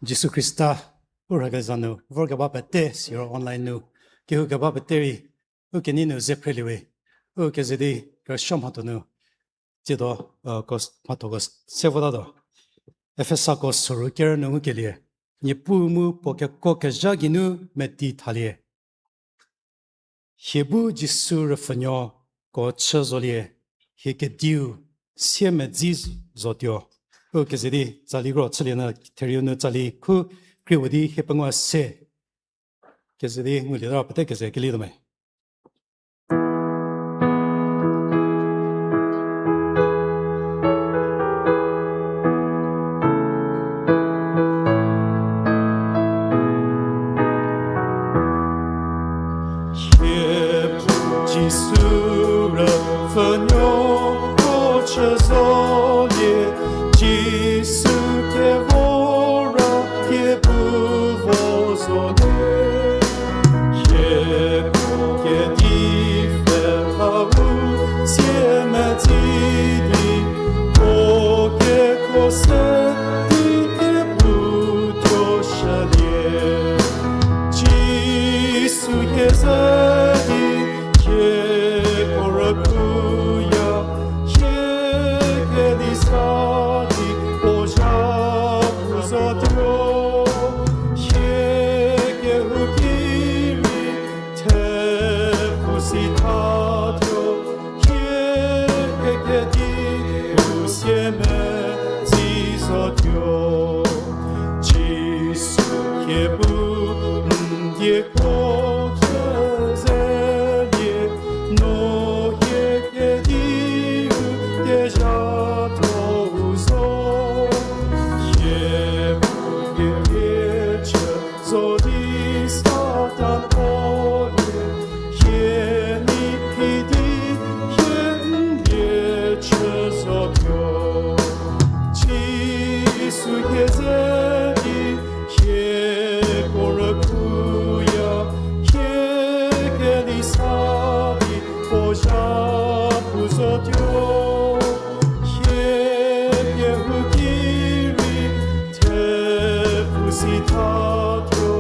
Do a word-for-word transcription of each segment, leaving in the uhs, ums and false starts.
Jisu Khrista u rhakeza nu vorkeba pete, siro online nu kehoukeba pete rei, u kenei nu ze phreliewe, u keze di kerüsuo mhatho nu, tsiedo, uh, ko s-, mhathoko se votatuo. Efesako soru ker nu ngukelie, Niepuu mu puo kekuo kezha geinu meti thalie. Hie bu Jisu rüpfhünuoko chü zolie, hie kediu siemedzi zotuo. U keze di tsali kro chülie nyü therieu nu tsali khu krie vo di hie pengou se. Keze di ngulieta pete keze kelietuo me. Hie bu Jisu rüpfhünuoko chü zolie, Jisu kevor a hie bu vo zolie. Hieko kedi pfhe hau siemedzi di, puo kekuo se di hie bu tuo shülie. Jisu hie ze di, hieko rükuya, hie kedi sa di puo zha pu zotuo. Hie kehouki rei thepfu si thatuo, hie kediu siemedzi zotuo. Jisu hie bu n dieko chü zelie, no hie kediu kezhatho-u zo. Hie bu kerie chü zo di Satan puo lie, hie ni phi di hie n lie chü zotuo. Jisu hie ze di, hieko rükuya, hie kedi sa di puo zha pu zotuo. Hie kehouki rei thepfu si thatuo,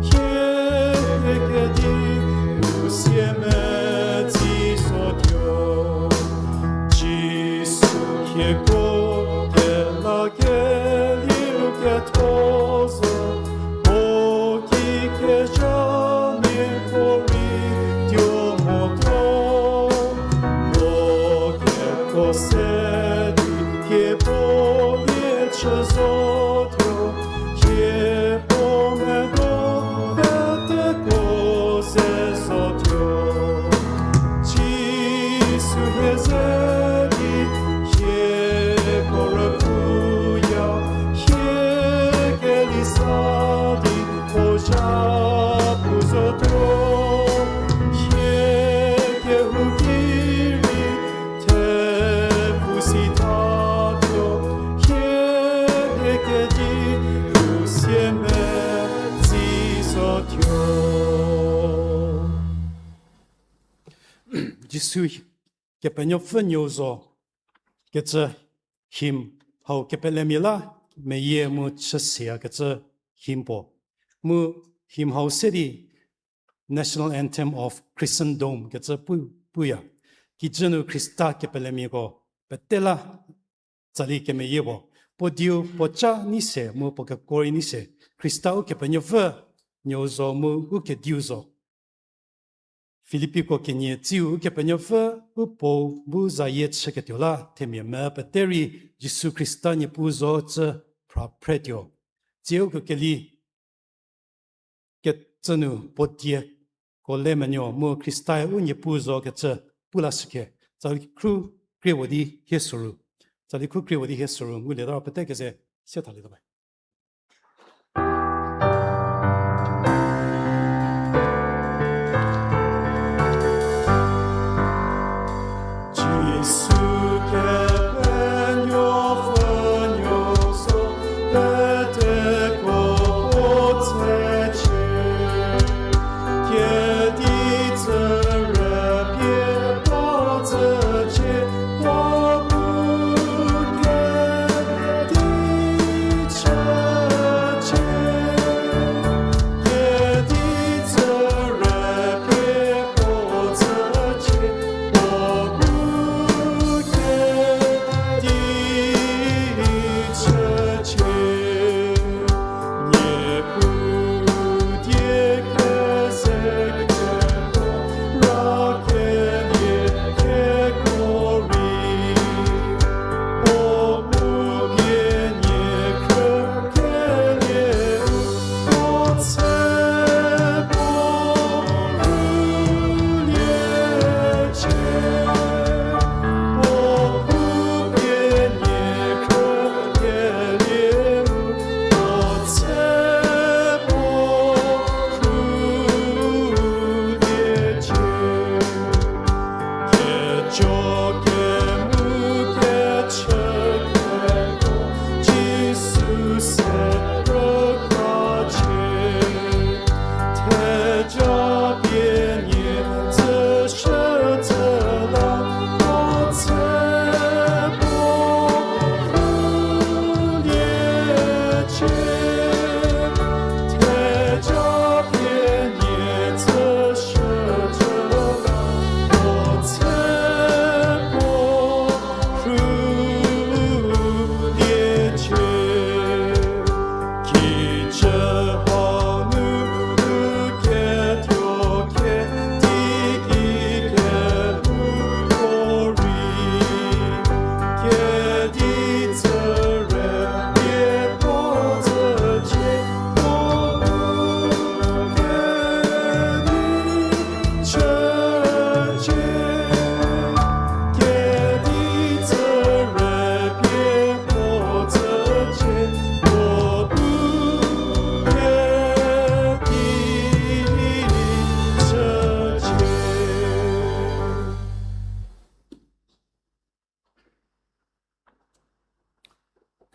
hie kediu siemedzi zotuo. Jisu hieko kelakelieu ketho zo, puo ki kezha miako rei tuo motuo. Puo kekuo se di hie puo lie chü zotuo, hie puo medo peteko ze zotuo. Jisu hie ze di, hieko rükuya, hie kedi sa di puo zha pu zotuo. Hie kehouki rei thepfu si thatuo, hie kediu siemedzi zotuo. Jisu Kepenuopfü nuou zo kecü hymn hau kepelemia la meyie mu chüseyakecü hymn puo. Mu hymn hau se di National Anthem of Christendom kecü pu, puya. Kijü nu Khrista kepelemiako pete la tsali kemeyie puo. Puo dieu puo ca nei se mu puo kekuo rei nei se. Khrista Ukepenuopfü nuou zo mu u kediu zo. Filippiko kenie tsiu Ukepenuopfü u Puo bu zayie chüketuo la themia me pete rei Jisu Khrista Niepuu zo cü phra phretuo. Tsieu kekeli kecü nu puo dieko le menuo mu Khristae u Niepuu zo kecü pu lashükhe. Tsali khu krie vo di hie soru. Tsali khu krie vo di hie soru ngulieta pete keze se thalietuo ba. Jisu Kepenuopfü nuou zo peteko puo tsecie, kedi tsü rüpie puo tsücie, puo bu kedi chü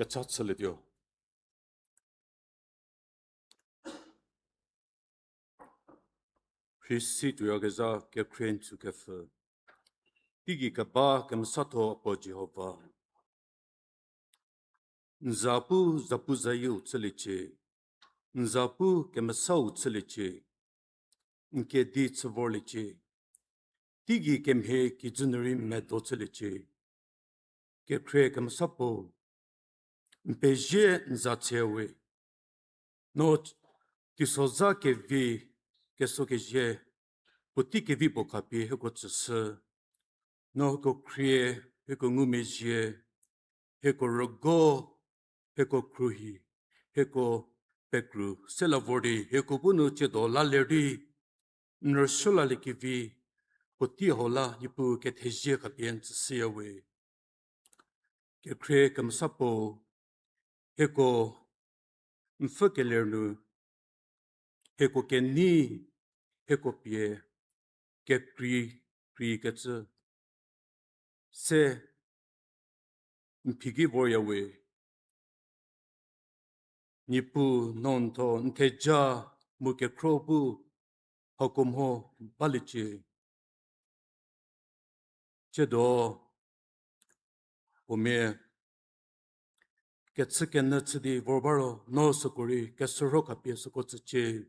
Kecha chülietuo. Rhisi tuoyakezha kekhrie n tsükepfü. Teigei keba kemesatho Apuo Jihova. N za pu zapuzayieu chüliecie. N za pu kemesau chüliecie. N kedi chü vorliecie. Teigei kemhie kijü nu rei medo chüliecie. Kekhrie kemesa puo, n pezie n za tse we. No teisozha kevi, keso kezie, puotei kevi puo khapie hieko tsüshü. No hieko khrie, hieko ngumezhie, hieko rügo, hieko khruohi, hieko pekru se la vor di hieko bu nu tsiedo la ler di, n rüsuo laliekevi, puotei hau la Niepuu kethezie khapie n tsüshüya we. Kekhrie kemesa puo, hieko n pfhü keler nu, hieko kenei, hieko pie, kekrei, kreikecü se n phi ki vorya we. Niepuu no n tho n theja mu kekhro bu hako mho baliecie. Tsiedo, puomia kechükenyü chü di vor ba ro, no süko rei keshürho khapie süko tsücie.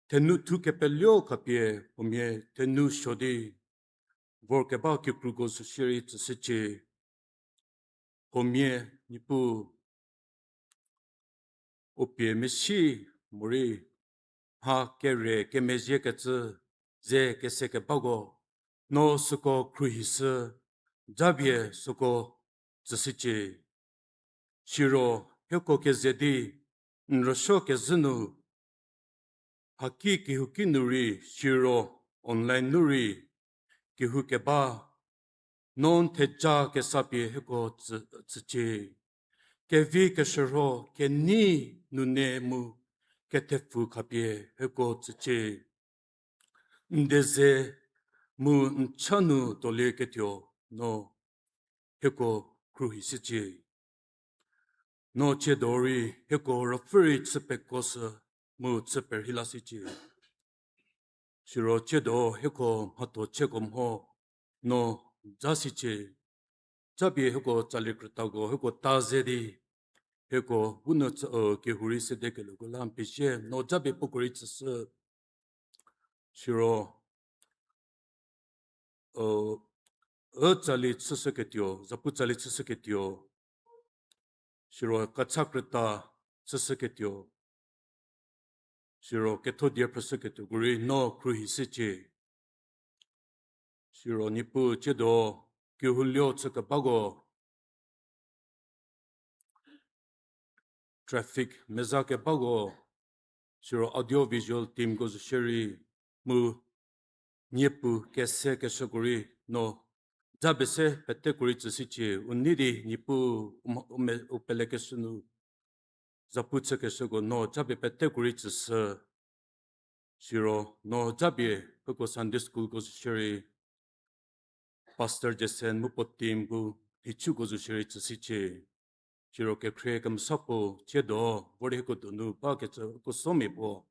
Thenu thu kepeluo khapie puomia thenu suo di vorkeba kikruko zo shierei tsüshücie. Puomia Niepuu, u pie mesi morei mha kere kemezhiekecü ze kese kebako, no süko khruohishü, japie süko tsüshücie. Siro hieko keze di n rüsuo kezhü nu, haki kehouki nu rei, siro online nu rei, kehou keba, no n theja kesa pie hieko tsü-, tsücie. Kevi keshürho kenei nune mu kethepfu khapie hieko tsücie. N deze mu n cha nu dolieketuo no hieko khruohishücie. No tsiedo rei hieko ruopfü rei chü pekuoshü mu chü perhei lashücie. Siro tsiedo hieko mhatho cheko mho no ja shücie. Japie hieko tsali krütako hieko ta ze di, hieko bu nu tsü, kehou rei sede kelhouko la n pezie no japie puoko rei tsüshü. Siro, u tsali chüshüketuo, zapu tsali chüshüketuo. Siro kecha krüta chüshüketuo. Siro ketho die phrüshüketuoko rei no khruohishücie. Siro Niepuu tsiedo kehoulie chü kebako, traffic meza kebako, siro audio visual teamko zo shierei mu niepu kese keshüko rei no japie se peteko rei tsüshücie. U nei di Niepuu u mha-, u me-, u pelekeshü nu zapu chükeshüko no japie peteko rei tsüshü. Siro no japie hieko Sunday schoolko zo shierei Pastor Jason mu puo teamko, nhicuko zo shierei tsüshücie. Siro kekhrie kemesa puo tsiedo vor di hieko donu bakecü uko somia puo,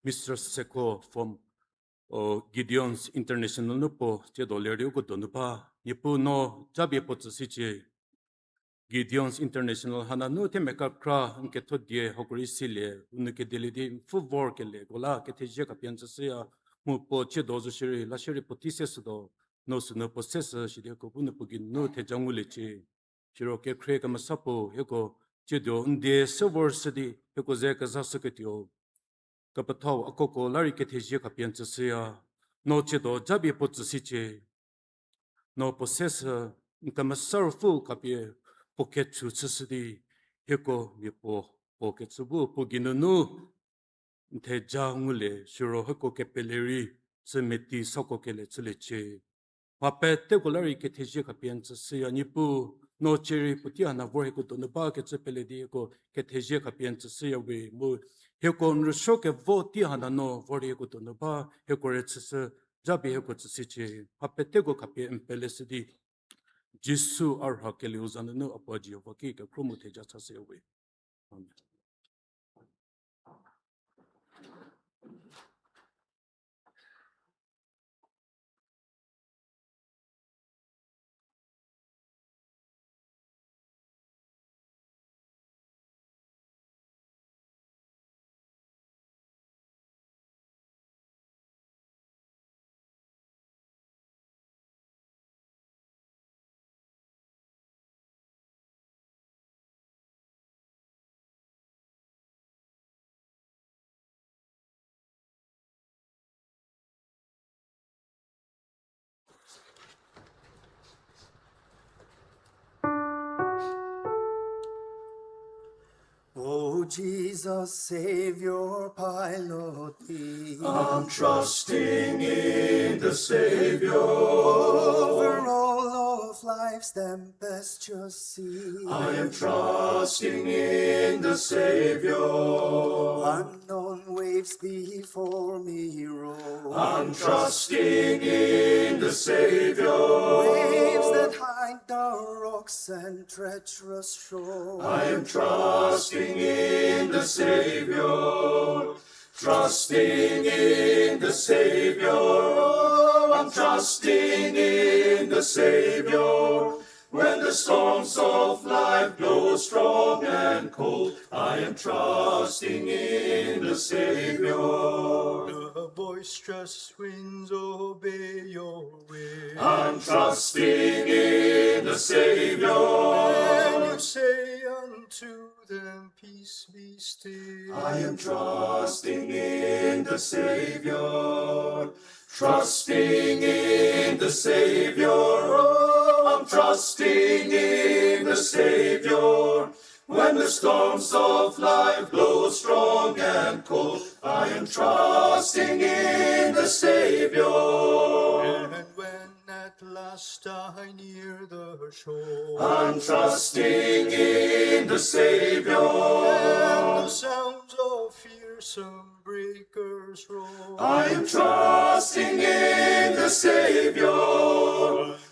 Mister Seko from Gideons International nu puo tsiedo ler di uko donu ba. Niepuu no japie puo tsüshücie. Gideons International hanu themia kekra n ketho die hako rei silie, u nou kedelie di n pfhü vor keleko la kethezie khapie n tsüshüya. Mu puo tsiedo zo shierei la shierei puotei se shütuo, no sünu puo se shü sidi hieko bu nu puo geinu theja nguliecie. Siro kekhrie kemesa puo hieko tsiedo n die se vor shü di hieko ze kezashüketuo, kepethau akoko la rei kethezie khapie n tsüshüya. No tsiedo japie puo tsüshücie. No puo se shü, n kemesa ruopfü khapie puo kechu chüshü di hieko mia puo, puo kecü bu puo geinunu n theja ngulie, siro hieko kepele rei chü meti sako kele chüliecie. Mha peteko la rei kethezie khapie n tsüshüya Niepuu, no cierei puotei hanu vor hieko donu bakecü pele di hieko kethezie khapie n tsüshüya we mu, hieko n rüsuo kevo tei hanu no vor di hieko donu ba, hieko rei chüshü, japie hieko tsüshücie. Mha peteko khapie n pele shü di Jisu a rhakelieu za nunu a puo Jihova ki kekhro mu theja chashüya we. Amen. Oh Jesus, Savior, pilot me. I'm trusting in the Savior. Over all of life's tempestuous sea, I am trusting in the Savior. Unknown waves before me roll. I'm trusting in the Savior. Waves that hide the rocks and treacherous shore. I am trusting in the Savior. Trusting in the Savior. Oh, I'm trusting in the Savior. When the storms of life blow strong and cold, I am trusting in the Savior. The boisterous winds obey your will. I'm trusting in the Savior. When you say unto them, peace be still. I am trusting in the Savior. Trusting in the Savior, oh, I'm trusting in the Savior. When the storms of life blow strong and cold, I am trusting in the Savior. And when at last I near the shore, I'm trusting in the Savior. And the sounds of fearsome breakers roll, I am trusting in the Savior.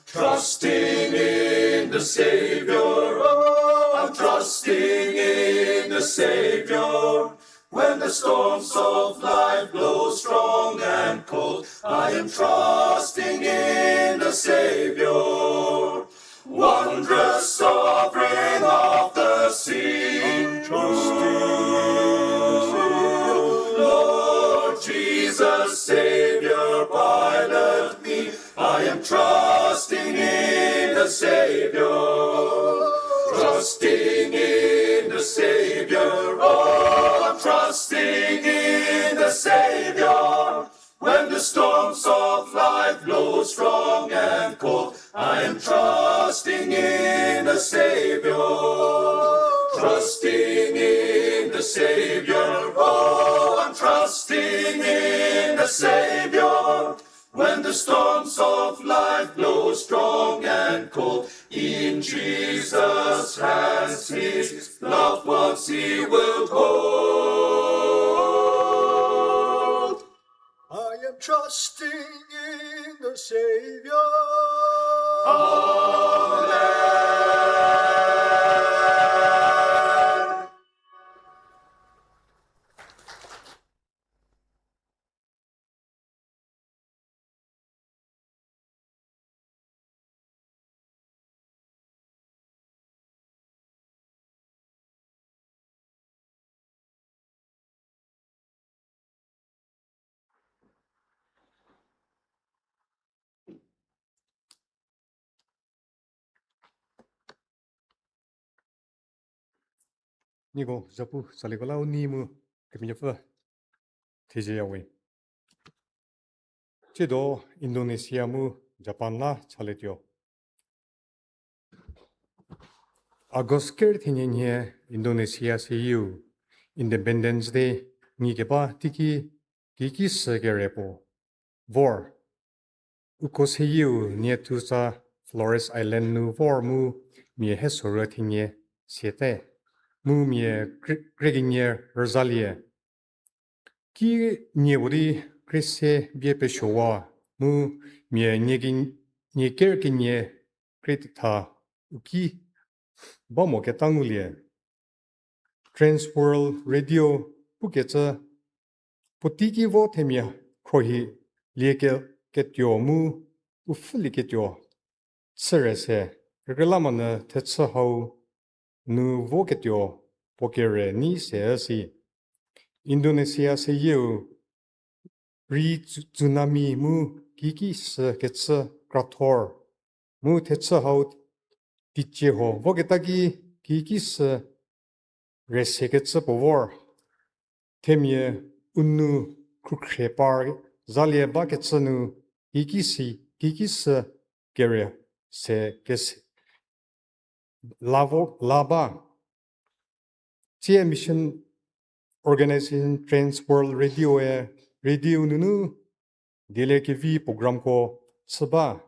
Trusting in the Savior, oh, I'm trusting in the Savior. When the storms of life blow strong and cold, I am trusting in the Savior. Wondrous sovereign of the sea, Lord Jesus, Savior, pilot me. I am trusting in the Savior. Trusting in the Savior. Oh, I'm trusting in the Savior. When the storms of life blow strong and cold, I am trusting in the Savior. Trusting in the Savior. Oh, I'm trusting in the Savior. When the storms of life blow strong and cold, in Jesus' hands his loved ones he will hold. I am trusting in the Savior. Amen. Nieko zapu saliko la u nei mu kemeyapfü thezieyawe. Tsiedo Indonesia mu Japan la chalietuo. August ker thenie nhie Indonesia seyieu Independence Day nyi keba teiki kiki sü kere puo vor. Uko seyieu nie tusa Flores Island nu vor mu mia hesorü thenie siate. Mu mia krie-, krie kenie rüzalie. Ki nie puo di krie se bie pesuowa mu mia nie ki-, nie ker kenie pe thetha u ki ba mo keta ngulie. Trans World Radio pukecü puotei ki vo themia khrohi lieketuo mu u pfhülieketuo chüre se, rükrelama nyü thechü hau nu voketuo puo kere nyi se üsi. Indonesia seyieu rei tsu-, tsunami mu kikisü kecü krathor mu thechü hau teicie ho voketa ki kikisü re sekecü puo vor. Themia u nou khrukhrie par zalie bakecü nu kikisü, kikisü kere se kese la vo, la ba. Tsie Mission Organization Trans World Radio-e radio nunu dieliekevi programko chü ba,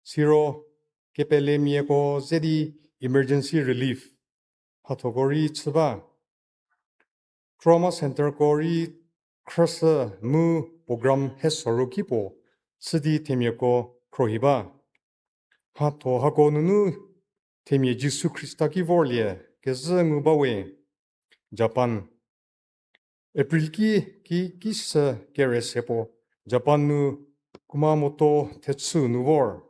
siro kepelemiako ze di emergency relief mhathoko rei chü ba. Trauma centerko rei khrüshü mu program hesoru ki puo chü di themiako khrohi ba. Mhatho hako nunu themia Jisu Khrista ki vorlie kezhü ngu bawe. Japan. April ki, kikisü kere se puo Japan nu Kumamoto thechü nu vor.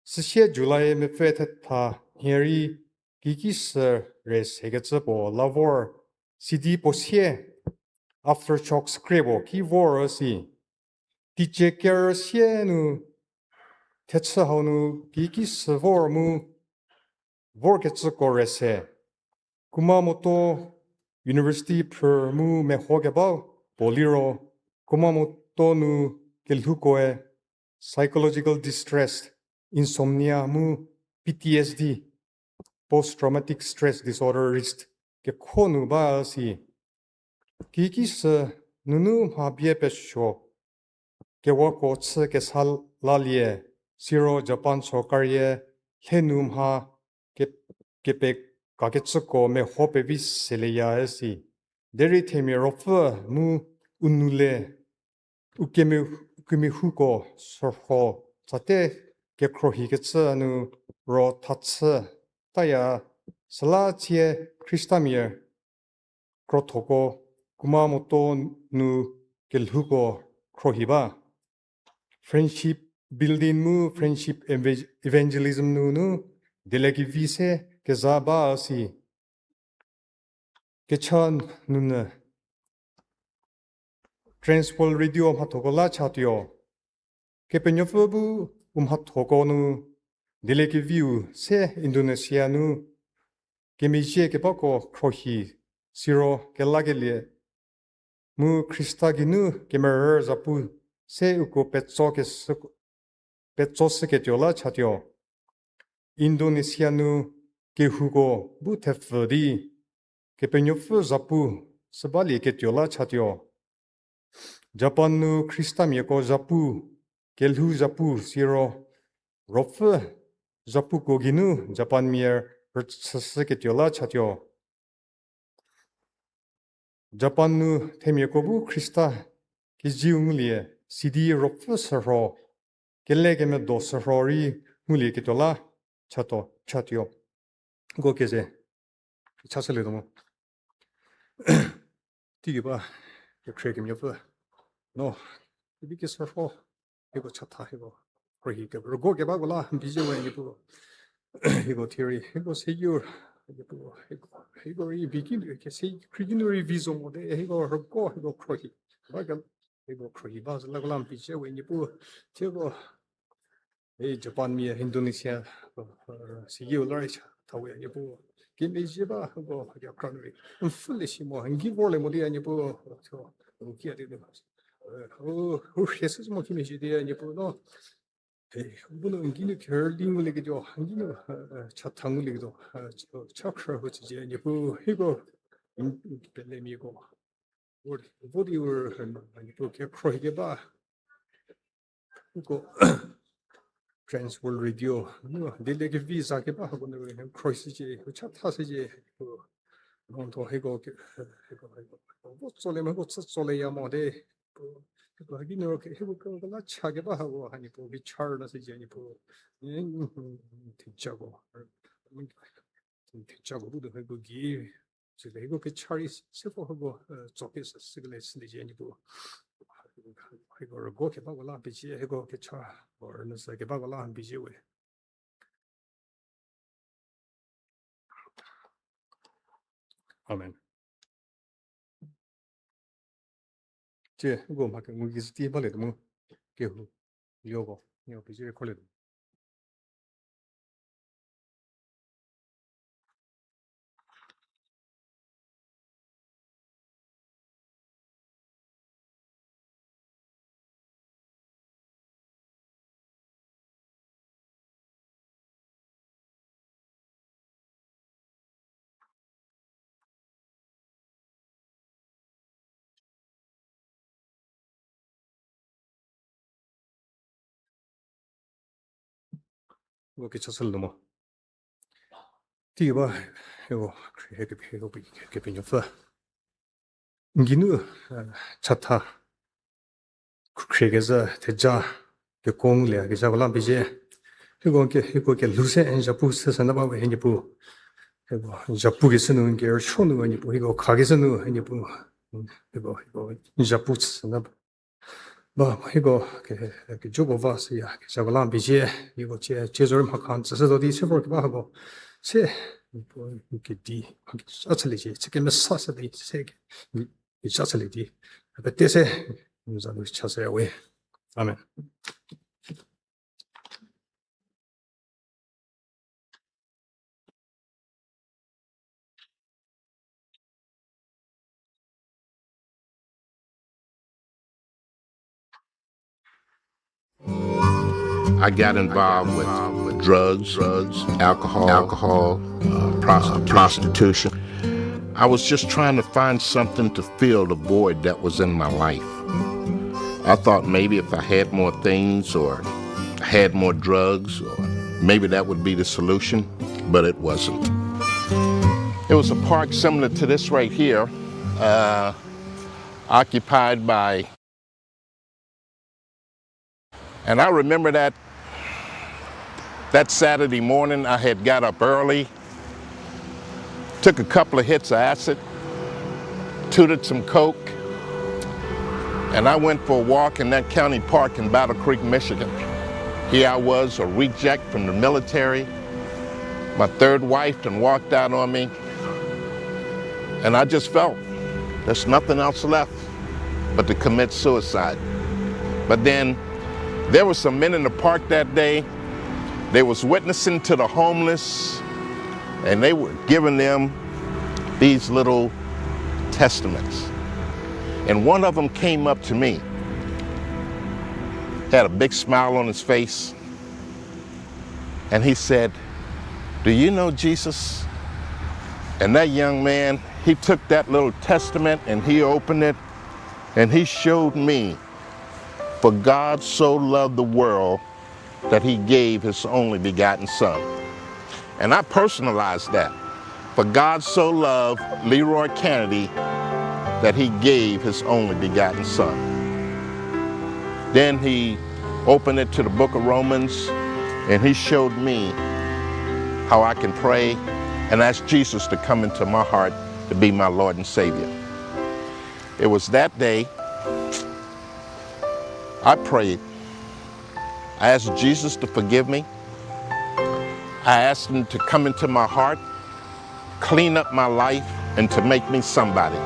Süsie July mepfü thetha nhie rei kikisü re sekecü puo la vor, sidi puo sie aftershocks kre puo ki vor üsi. Teicie kerü sie nu thechü hau nu kikisü vor mu vorkecüko re se. Kumamoto University phrü mu mehokeba puo liro, Kumamoto nu kelhoukoe psychological distress, insomnia mu P T S D, post traumatic stress disorder risk kekho nu ba si. Kikisü nunu mha bie pesuo kewako chü kesa lalie, siro Japan sorkarie lhe nu mha ke-, kepekakecüko meho pevi seleya üsi. Derei themia ruopfü mu u nou le u kemia-, u kemia huko sürho tsate kekhrohikecü nu ro thachü taya, süla tsie Khristamia krothoko Kumamoto nu kelhouko khrohi ba. Friendship building mu friendship eva-, evangelism nunu dieliekevi se keza ba si. Kecha nunu Trans World Radio mhathoko la chatuo. Kepenuopfü bu u mhathoko nu dieliekeviu se Indonesia nu kemezhie kebako khrohi, siro kelakelie mu Khrista geinu kemerü zapu se uko petso kesü, petso shüketuo la chatuo. Indonesia nu kehouko bu thepfü di Kepenuopfü zapu shü balieketuo la chatuo. Japan nu Khristamiako zapu, kelhou zapu siro ruopfü zapuko geinu Japanmia rüchüshüketuo la chatuo. Japan nu themiako bu Khrista keziu ngulie sidi ruopfü shürho, kelekemedo shürho rei ngulieketuo la chatuo, chatuo. Uko keze chashülietuo mo. Teigei ba, kekhrie kemiapfü. No, ibi keshürho, hieko chatha hieko. Khrohi ke, rügo kebako la, n phi zhie we Niepuu. Hieko theory, hieko seyur, Niepuu, hieko, hieko rei vi ki, ke se, khriekinu rei vi zo mote, hieko rügo, hieko khrohi. Ba ke, hieko khrohi ba, zalako la n phi zhie we Niepuu. Hieko, e Japanmia, Indonesia, seyur la rei cha, tha we Niepuu. Kemezhie ba, hieko, ya kra nu rei. N pfhülie si mo, n ki vorlie mo di ya Niepuu. Tho, n ki ya di nu. U, u rhie sü mo kemezhie di ya Niepuu no. He, bu nu n ki nu kerüli ngulieketuo, n ki nu, chatha ngulieketuo, cha khrü hu tsücie Niepuu, hieko, n, n pelemiako. Vo di u, Niepuu kekhrohi keba. Uko Trans World Radio nu dieliekevi za keba hako nu rei khrohi shücie, u chatha shücie, u, no tho hieko, hieko, hieko, vo tsolie mo, hieko tsü tsolieya mo de, u, Hieko haki nu ro ke, hieko ke la cha keba hako, ha Niepuu, ki char la se ja Niepuu. Thejako. Thejako bu do hieko ki. Sile hieko ke char i se fo hieko, eh, tsoke se, sile sile ja Niepuu. Hieko rügo kebako la pie, hieko ke char, or na se kebako la pie we. Amen. Tie, uko mha ke ngu ki züti ba le tuo mu. Kehou, lioko, nio pie khole tuo. Uko kecha sülü mo. Ti ba, ego, khrie he kepi, ego pi, kepi nyopfü. Nginu, eh, chatha. Khrie kezhü, theja, kekong le, kezhako la pie. Hieko ke, hieko ke lhou se, nzapu se sana ba we, Niepuu. Hieko, nzapu ke senu, ke rüsuo nu, Niepuu. Hieko, kha ke senu, Niepuu. Hieko, hieko, nzapu se sana ba. Ba, hieko, ke, ke jobo va se ya, ke zako la pie, hieko che, che zor mha khan, se se do di, se vor ke ba hako. Se, Niepuu, ke di, ke sa chali che, se ke mesa se di, se ke, ke sa chali di. Pete se, za lu cha se we. Amen. I got involved with drugs, drugs, alcohol, alcohol, uh, prostitution. I was just trying to find something to fill the void that was in my life. I thought maybe if I had more things or had more drugs, or maybe that would be the solution, but it wasn't. It was a park similar to this right here, uh, occupied by And I remember that, that Saturday morning, I had got up early, took a couple of hits of acid, tooted some coke, and I went for a walk in that county park in Battle Creek, Michigan. Here I was, a reject from the military. My third wife done walked out on me, and I just felt there's nothing else left but to commit suicide. But then there were some men in the park that day. They was witnessing to the homeless, and they were giving them these little testaments. And one of them came up to me, had a big smile on his face, and he said, "Do you know Jesus?" And that young man, he took that little testament and he opened it, and he showed me, "For God so loved the world that he gave his only begotten Son." And I personalized that. "For God so loved Leroy Kennedy that he gave his only begotten Son." Then he opened it to the book of Romans, and he showed me how I can pray and ask Jesus to come into my heart to be my Lord and Savior. It was that day I prayed. I asked Jesus to forgive me. I asked him to come into my heart, clean up my life, and to make me somebody.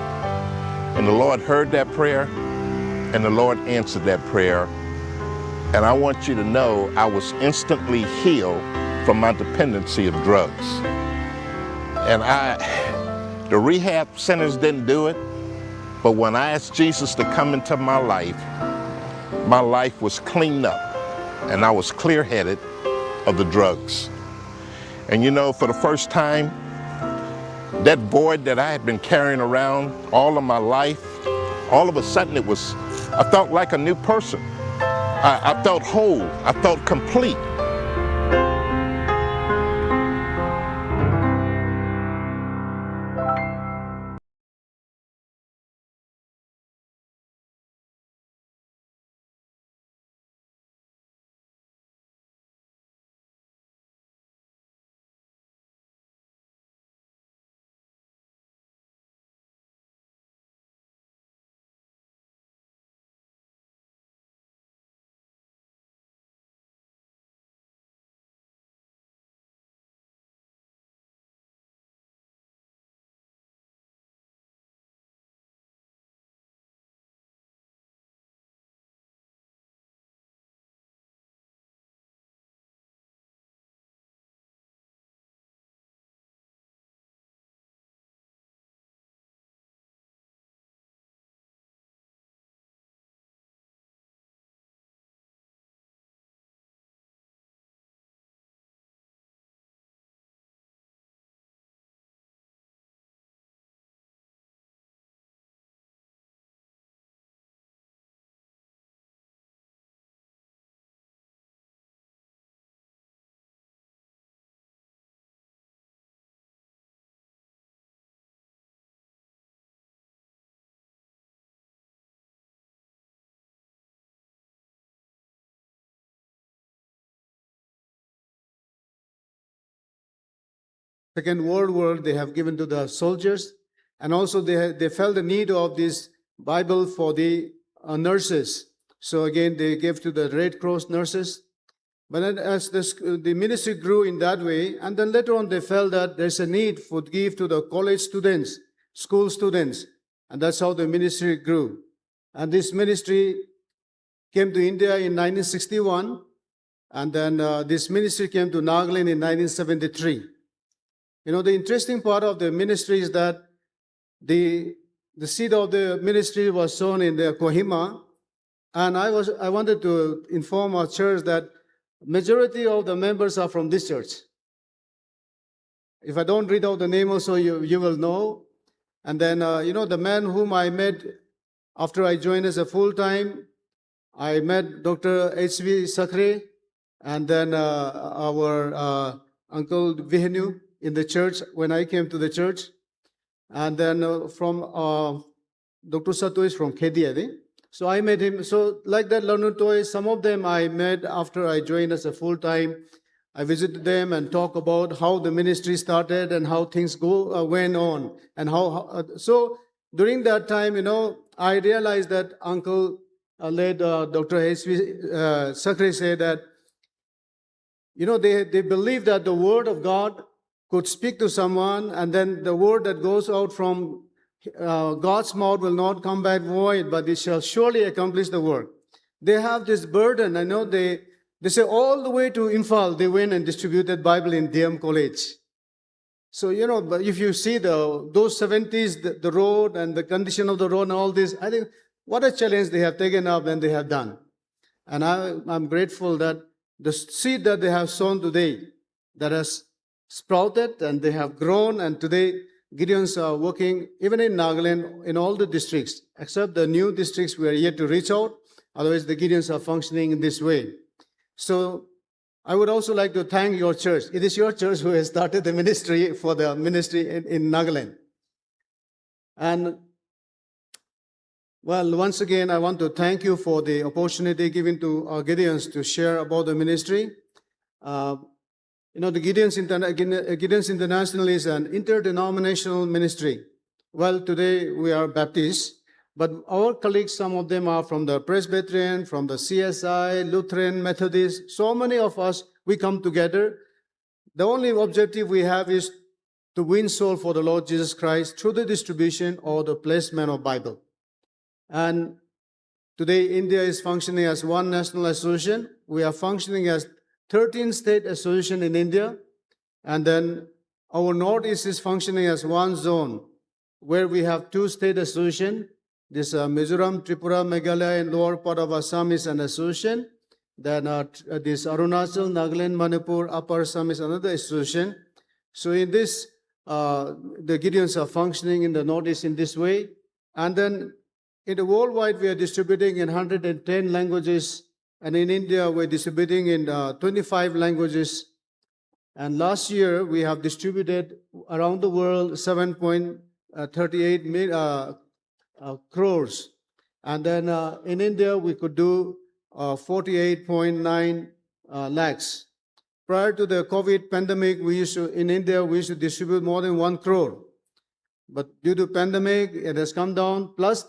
And the Lord heard that prayer, and the Lord answered that prayer. And I want you to know I was instantly healed from my dependency of drugs. And I, the rehab centers didn't do it, but when I asked Jesus to come into my life, my life was cleaned up, and I was clear-headed of the drugs. And you know, for the first time, that void that I had been carrying around all of my life, all of a sudden it was, I felt like a new person. I, I felt whole. I felt complete. Second World War, they have given to the soldiers. And also they, ha- they felt the need of this Bible for the uh, nurses. So again, they gave to the Red Cross nurses. But then as the, sc- the ministry grew in that way, and then later on they felt that there's a need for give to the college students, school students. And that's how the ministry grew. And this ministry came to India in nineteen sixty-one, and then uh, this ministry came to Nagaland in nineteen seventy-three. You know, the interesting part of the ministry is that the, the seed of the ministry was sown in the Kohima, and I was, I wanted to inform our church that majority of the members are from this church. If I don't read out the name also, you, you will know. And then, uh, you know, the man whom I met after I joined as a full-time, I met Doctor H V Sakre, and then uh, our uh, uncle Vihenu in the church when I came to the church. And then uh, from uh, Doctor Sato is from Khedi, I think. So I met him. So like that, Lanu Toi, some of them I met after I joined as a full-time. I visited them and talk about how the ministry started and how things go uh, went on and how. how- uh, so during that time, you know, I realized that Uncle uh, late uh, Doctor H V uh, Sakre said that you know, they, they believe that the word of God could speak to someone, and then the word that goes out from uh, God's mouth will not come back void, but it shall surely accomplish the work. They have this burden. I know they, they say all the way to Imphal, they went and distributed Bible in D M College. So, you know, but if you see the those seventies, the, the road and the condition of the road and all this, I think what a challenge they have taken up and they have done. And I, I'm grateful that the seed that they have sown today, that has sprouted and they have grown, and today Gideons are working even in Nagaland in all the districts, except the new districts we are yet to reach out. Otherwise, the Gideons are functioning in this way. So I would also like to thank your church. It is your church who has started the ministry for the ministry in, in Nagaland. And well, once again, I want to thank you for the opportunity given to our Gideons to share about the ministry. Uh, you know, the Gideons, Interna- Gine- Gideons International is an interdenominational ministry. Well, today we are Baptists, but our colleagues, some of them are from the Presbyterian, from the C S I, Lutheran, Methodist. So many of us, we come together. The only objective we have is to win soul for the Lord Jesus Christ through the distribution or the placement of Bible. And today, India is functioning as one national association. We are functioning as thirteen state association in India. And then our Northeast is functioning as one zone where we have two state association. This uh, Mizoram, Tripura, Meghalaya, and lower part of Assam is an association. Then uh, tr- uh, this Arunachal, Nagaland, Manipur, Upper Assam is another association. So in this, uh, the Gideons are functioning in the Northeast in this way. And then in the worldwide, we are distributing in one hundred ten languages. And in India, we're distributing in uh, twenty-five languages. And last year, we have distributed around the world seven point thirty-eight mil, uh, uh, crores. And then uh, in India, we could do uh, forty-eight point nine uh, lakhs. Prior to the COVID pandemic, we used to, in India, we used to distribute more than one crore. But due to pandemic, it has come down. Plus,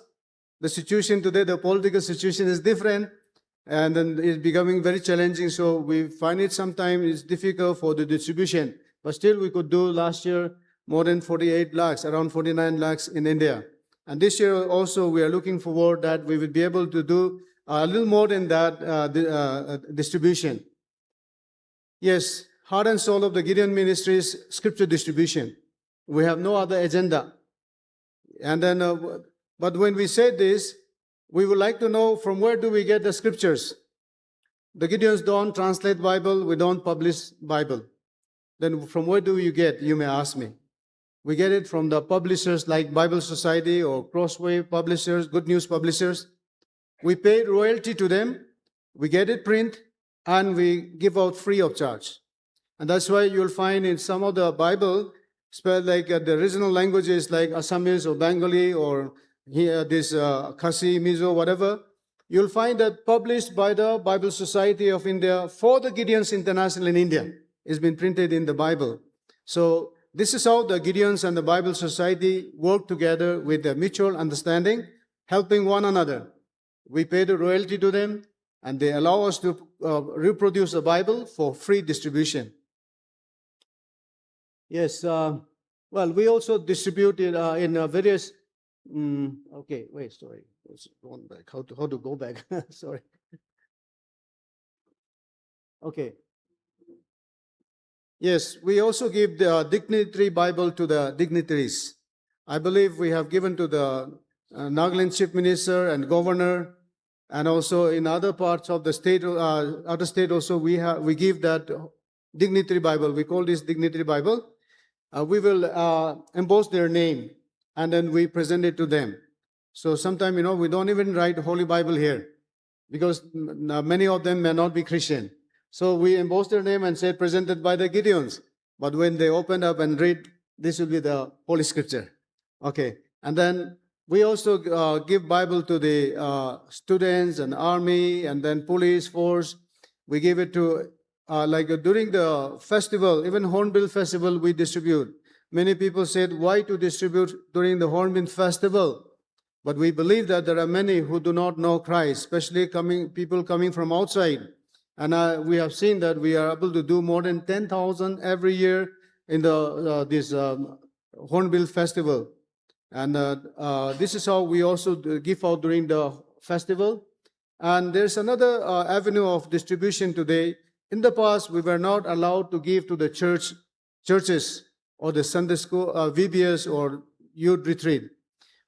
the situation today, the political situation is different, and then it's becoming very challenging. So we find it sometimes it's difficult for the distribution. But still, we could do last year more than forty-eight lakhs, around forty-nine lakhs in India. And this year also, we are looking forward that we will be able to do a little more than that uh, the, uh, uh, distribution. Yes, heart and soul of the Gideon ministry is scripture distribution. We have no other agenda. And then, uh, w- but when we say this, we would like to know from where do we get the scriptures? The Gideons don't translate Bible, we don't publish Bible. Then from where do you get, you may ask me. We get it from the publishers like Bible Society or Crossway publishers, Good News publishers. We pay royalty to them, we get it print, and we give out free of charge. And that's why you'll find in some of the Bible, spelled like uh, the original languages like Assamese or Bengali or here, this uh, Khasi, Mizo, whatever, you'll find that published by the Bible Society of India for the Gideons International in India. It's been printed in the Bible. So This is how the Gideons and the Bible Society work together with a mutual understanding, helping one another. We pay the royalty to them, and they allow us to, uh, reproduce the Bible for free distribution. Yes, uh, well, we also distribute it, uh, in, uh, various. Mm, okay, wait, sorry. It's gone back. How to, how to go back? Sorry. Okay. Yes, we also give the, uh, dignitary Bible to the dignitaries. I believe we have given to the, uh, Nagaland Chief Minister and Governor, and also in other parts of the state, uh, other state also, we have, we give that dignitary Bible. We call this dignitary Bible. Uh, we will, uh, emboss their name, and then we present it to them. So sometimes, you know, we don't even write Holy Bible here because m-, n-, many of them may not be Christian. So we emboss their name and say, "Presented by the Gideons." But when they open up and read, this will be the Holy Scripture. Okay. And then we also, uh, give Bible to the, uh, students and army and then police force. We give it to, uh, like, uh, during the festival, even Hornbill Festival, we distribute. Many people said, "Why to distribute during the Hornbill Festival?" But we believe that there are many who do not know Christ, especially coming, people coming from outside. And, uh, we have seen that we are able to do more than ten thousand every year in the, uh, this, um, Hornbill Festival. And, uh, uh, this is how we also do, give out during the festival. And there's another, uh, avenue of distribution today. In the past, we were not allowed to give to the church, churches or the Sunday school, uh, V B S or youth retreat.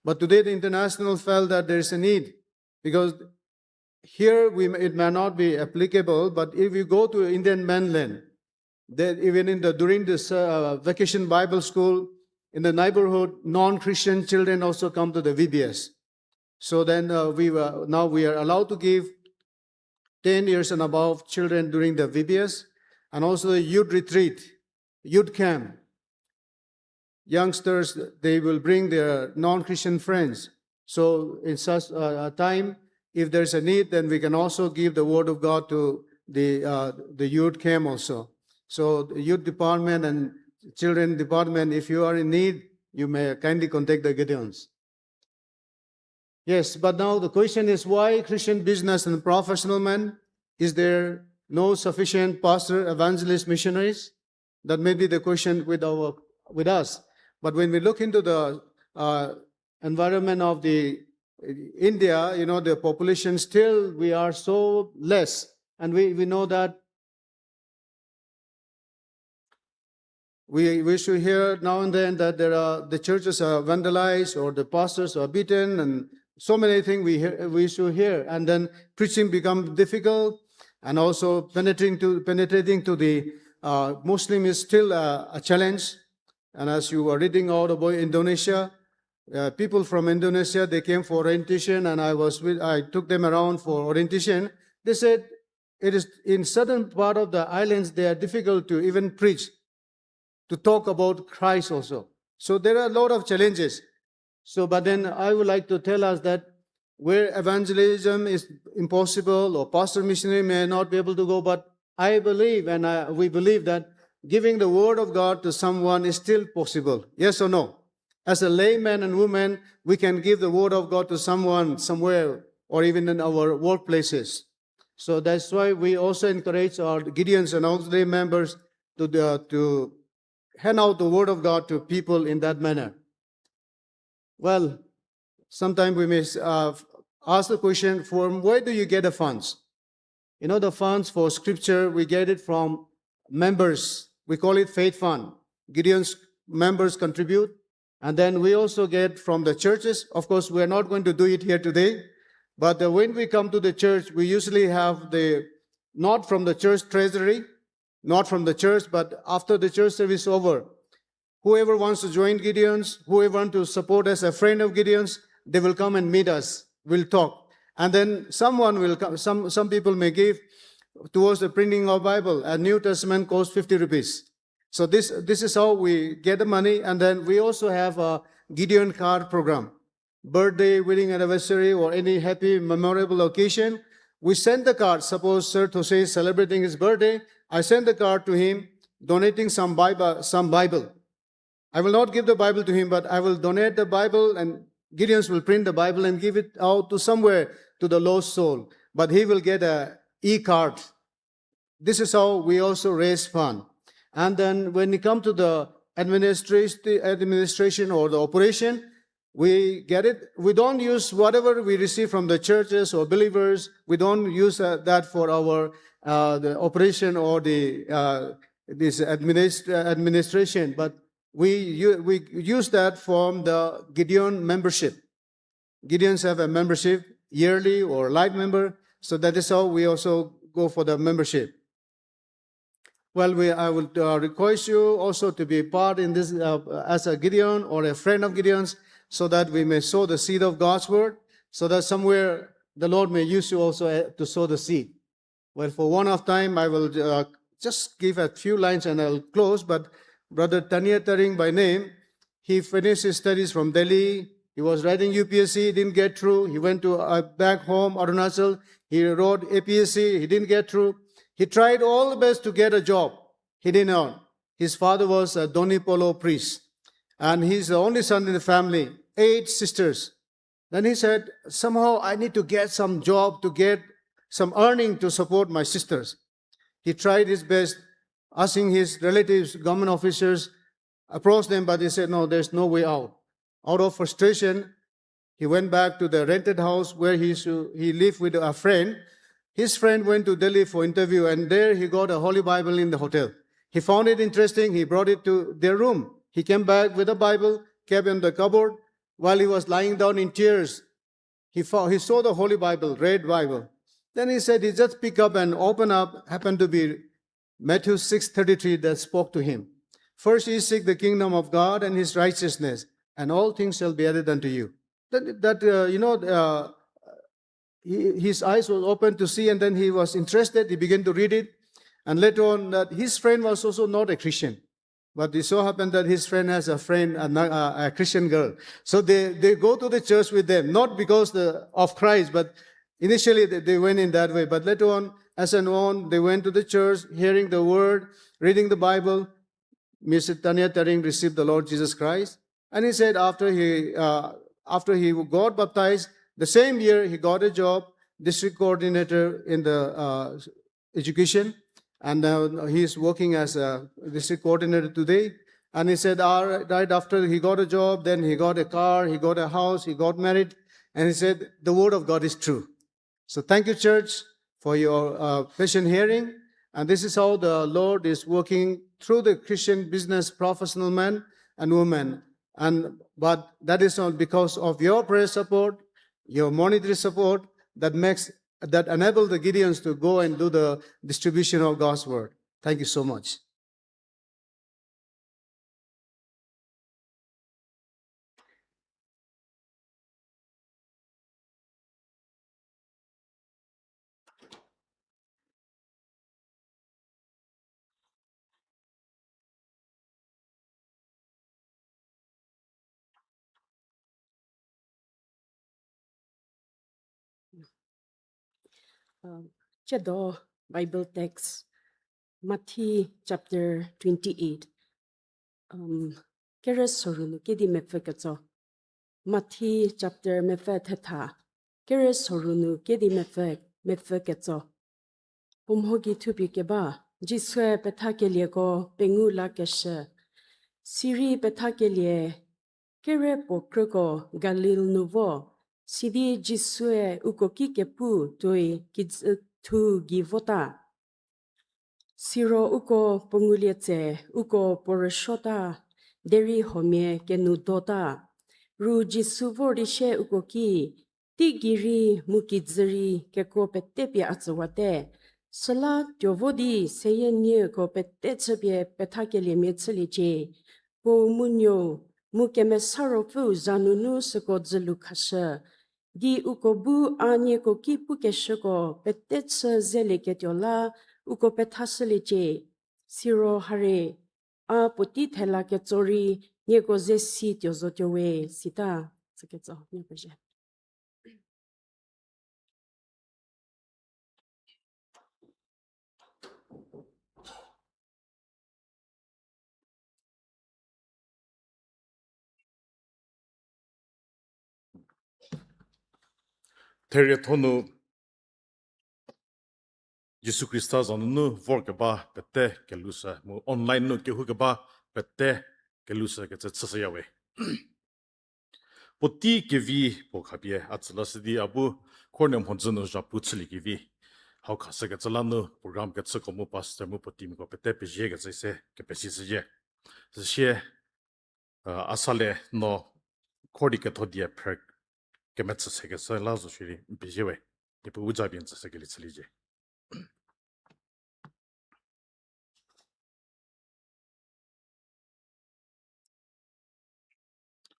But today, the international felt that there is a need because here we may, it may not be applicable, but if you go to Indian mainland, that even in the, during this, uh, vacation Bible school, in the neighborhood, non-Christian children also come to the V B S. So then, uh, we were, now we are allowed to give ten years and above children during the V B S, and also the youth retreat, youth camp. Youngsters, they will bring their non-Christian friends. So in such a, a time, if there's a need, then we can also give the word of God to the, uh, the youth camp also. So the youth department and children department, if you are in need, you may kindly contact the Gideons. Yes, but now the question is, why Christian business and professional men? Is there no sufficient pastor, evangelist, missionaries? That may be the question with our, with us. But when we look into the, uh, environment of the, uh, India, you know, the population still, we are so less. And we, we know that we, we should hear now and then that there are, the churches are vandalized or the pastors are beaten and so many things we hear, we should hear. And then preaching become difficult, and also penetrating to, penetrating to the, uh, Muslim is still a, a challenge. And as you were reading out about Indonesia, uh, people from Indonesia, they came for orientation, and I was with, I took them around for orientation. They said it is in certain part of the islands, they are difficult to even preach, to talk about Christ also. So there are a lot of challenges. So, but then I would like to tell us that where evangelism is impossible or pastor missionary may not be able to go, but I believe and I, we believe that giving the word of God to someone is still possible. Yes or no? As a layman and woman, we can give the word of God to someone somewhere or even in our workplaces. So that's why we also encourage our Gideons and Auxiliary members to the, to hand out the word of God to people in that manner. Well, sometimes we may, uh, ask the question, from where do you get the funds? You know, the funds for scripture, we get it from members. We call it faith fund. Gideon's members contribute. And then we also get from the churches. Of course, we are not going to do it here today. But, uh, when we come to the church, we usually have the, not from the church treasury, not from the church, but after the church service over, whoever wants to join Gideon's, whoever want to support as a friend of Gideon's, they will come and meet us. We'll talk. And then someone will come, some, some people may give towards the printing of Bible. A New Testament costs fifty rupees. So this, this is how we get the money. And then we also have a Gideon card program. Birthday, wedding anniversary, or any happy memorable occasion, we send the card. Suppose Sir Those is celebrating his birthday, I send the card to him, donating some Bible, some Bible. I will not give the Bible to him, but I will donate the Bible, and Gideons will print the Bible and give it out to somewhere to the lost soul. But he will get a e-card. This is how we also raise fund. And then when it comes to the administration, administration or the operation, we get it. We don't use whatever we receive from the churches or believers. We don't use uh, that for our uh, the operation or the uh, this administ- uh, administration. But we u- we use that from the Gideon membership. Gideons have a membership, yearly or life member. So that is how we also go for the membership. Well, we, I would uh, request you also to be part in this uh, as a Gideon or a friend of Gideon's, so that we may sow the seed of God's word, so that somewhere the Lord may use you also uh, to sow the seed. Well, for want of time, I will uh, just give a few lines and I'll close. But Brother Tania Taring by name, he finished his studies from Delhi. He was writing U P S C, he didn't get through. He went to uh, back home, Arunachal. He wrote A P S C, he didn't get through. He tried all the best to get a job. He didn't earn. His father was a Donyi Polo priest, and he's the only son in the family, eight sisters. Then he said, "Somehow I need to get some job to get some earning to support my sisters." He tried his best, asking his relatives, government officers, approached them, but they said, "No, there's no way out." Out of frustration, he went back to the rented house where he, used to, he lived with a friend. His friend went to Delhi for interview, and there he got a Holy Bible in the hotel. He found it interesting. He brought it to their room. He came back with a Bible, kept in the cupboard. While he was lying down in tears, he, found, he saw the Holy Bible, red Bible. Then he said he just picked up and opened up, happened to be Matthew six thirty-three that spoke to him. "First ye seek the kingdom of God and his righteousness, and all things shall be added unto you." That, that uh, you know, uh, he, his eyes were open to see, and then he was interested. He began to read it. And later on, that his friend was also not a Christian. But it so happened that his friend has a friend, a, a, a Christian girl. So they, they go to the church with them, not because the, of Christ, but initially they, they went in that way. But later on, as and on, they went to the church, hearing the word, reading the Bible. Mister Tania Taring received the Lord Jesus Christ. And he said after he, uh, after he got baptized, the same year he got a job, district coordinator in the uh, education. And uh, he is working as a district coordinator today. And he said, all right, right after he got a job, then he got a car, he got a house, he got married. And he said, the word of God is true. So thank you, church, for your uh, patient hearing. And this is how the Lord is working through the Christian business professional men and women. And but that is not because of your prayer support, your monetary support that makes that enable the Gideons to go and do the distribution of God's word. Thank you so much. Um, Ciedo Bible text, Matthew chapter twenty-eight. Um, kere soru nu kedi mepfü ketso. Matthew chapter mepfü thetha, kere soru nu kedi mepfü, mepfü ketso. Puo mho gei thupie keba, Jisue pethakelieko pengou lakeshü. Sirei pethakelie kere puo krüko Galil nu vo, sidi Jisue uko ki kepu tuoi kijü thu gei vota. Siro uko puo ngulie tse, uko puo rüsuota, derei huomia kenu dota. Ru Jisu vor di sie uko ki, teigei rei mu kijü rei kekuo pete pie a tsüwate. Süla tuo vo di seyie nieko pete chüpie pethakeliemia chüliecie. Puo mu nuou, mu Kemesa Ruopfüu za nunu süko dzülu khashü. Di uko bu a nieko ki pukeshüko pete chü zelieketuo la uko pethashüliecie. Siro hare, a puotei thela ketso rei nieko ze si tuo zotuo we, sita. Süketso, nieko zhie. Therietho nu Jisu Khrista za nunu vorkeba pete kelushü, mu online nu kehoukeba pete kelushü kecü chüshüyawe. Puotei kevi puo khapie a tsü lashü di a bu khornie mhodzü nu zhapu chüliekevi hau khashükecü la nu program kechüko mu pastor mu puo teamko pete peziekecü se kepesishüzhie. Süsie, a, a sa le no khor di ketho die phrü kemetsü sekeshü la zo shierei n pezie we. Niepuu bu ja pie n tsüshükelie chüliecie.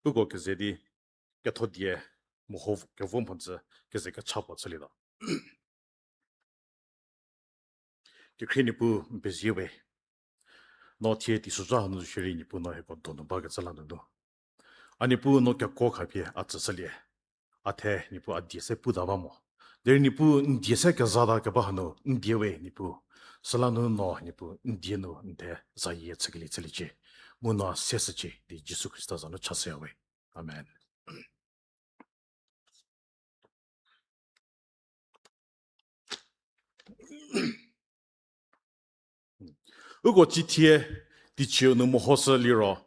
Uko keze di ketho die meho kevo mhodzü keze kecha puo chülietuo. Kekhrie Niepuu n pezie we. No thie teisozha hanu zo shierei Niepuu no hieko donu bakecü la nunu, a Niepuu no kekuo khapie a tsüshülie. A the Niepuu a die se puta ba mo. Derei Niepuu n die se kezata keba hanu n die we Niepuu. Süla nunu no Niepuu n die nu n the zayie chükelie chüliecie. Mu no seshücie di Jisu Khrista za nu chashüya we. Amen. Uko cithie teicie nu mehoshü liro,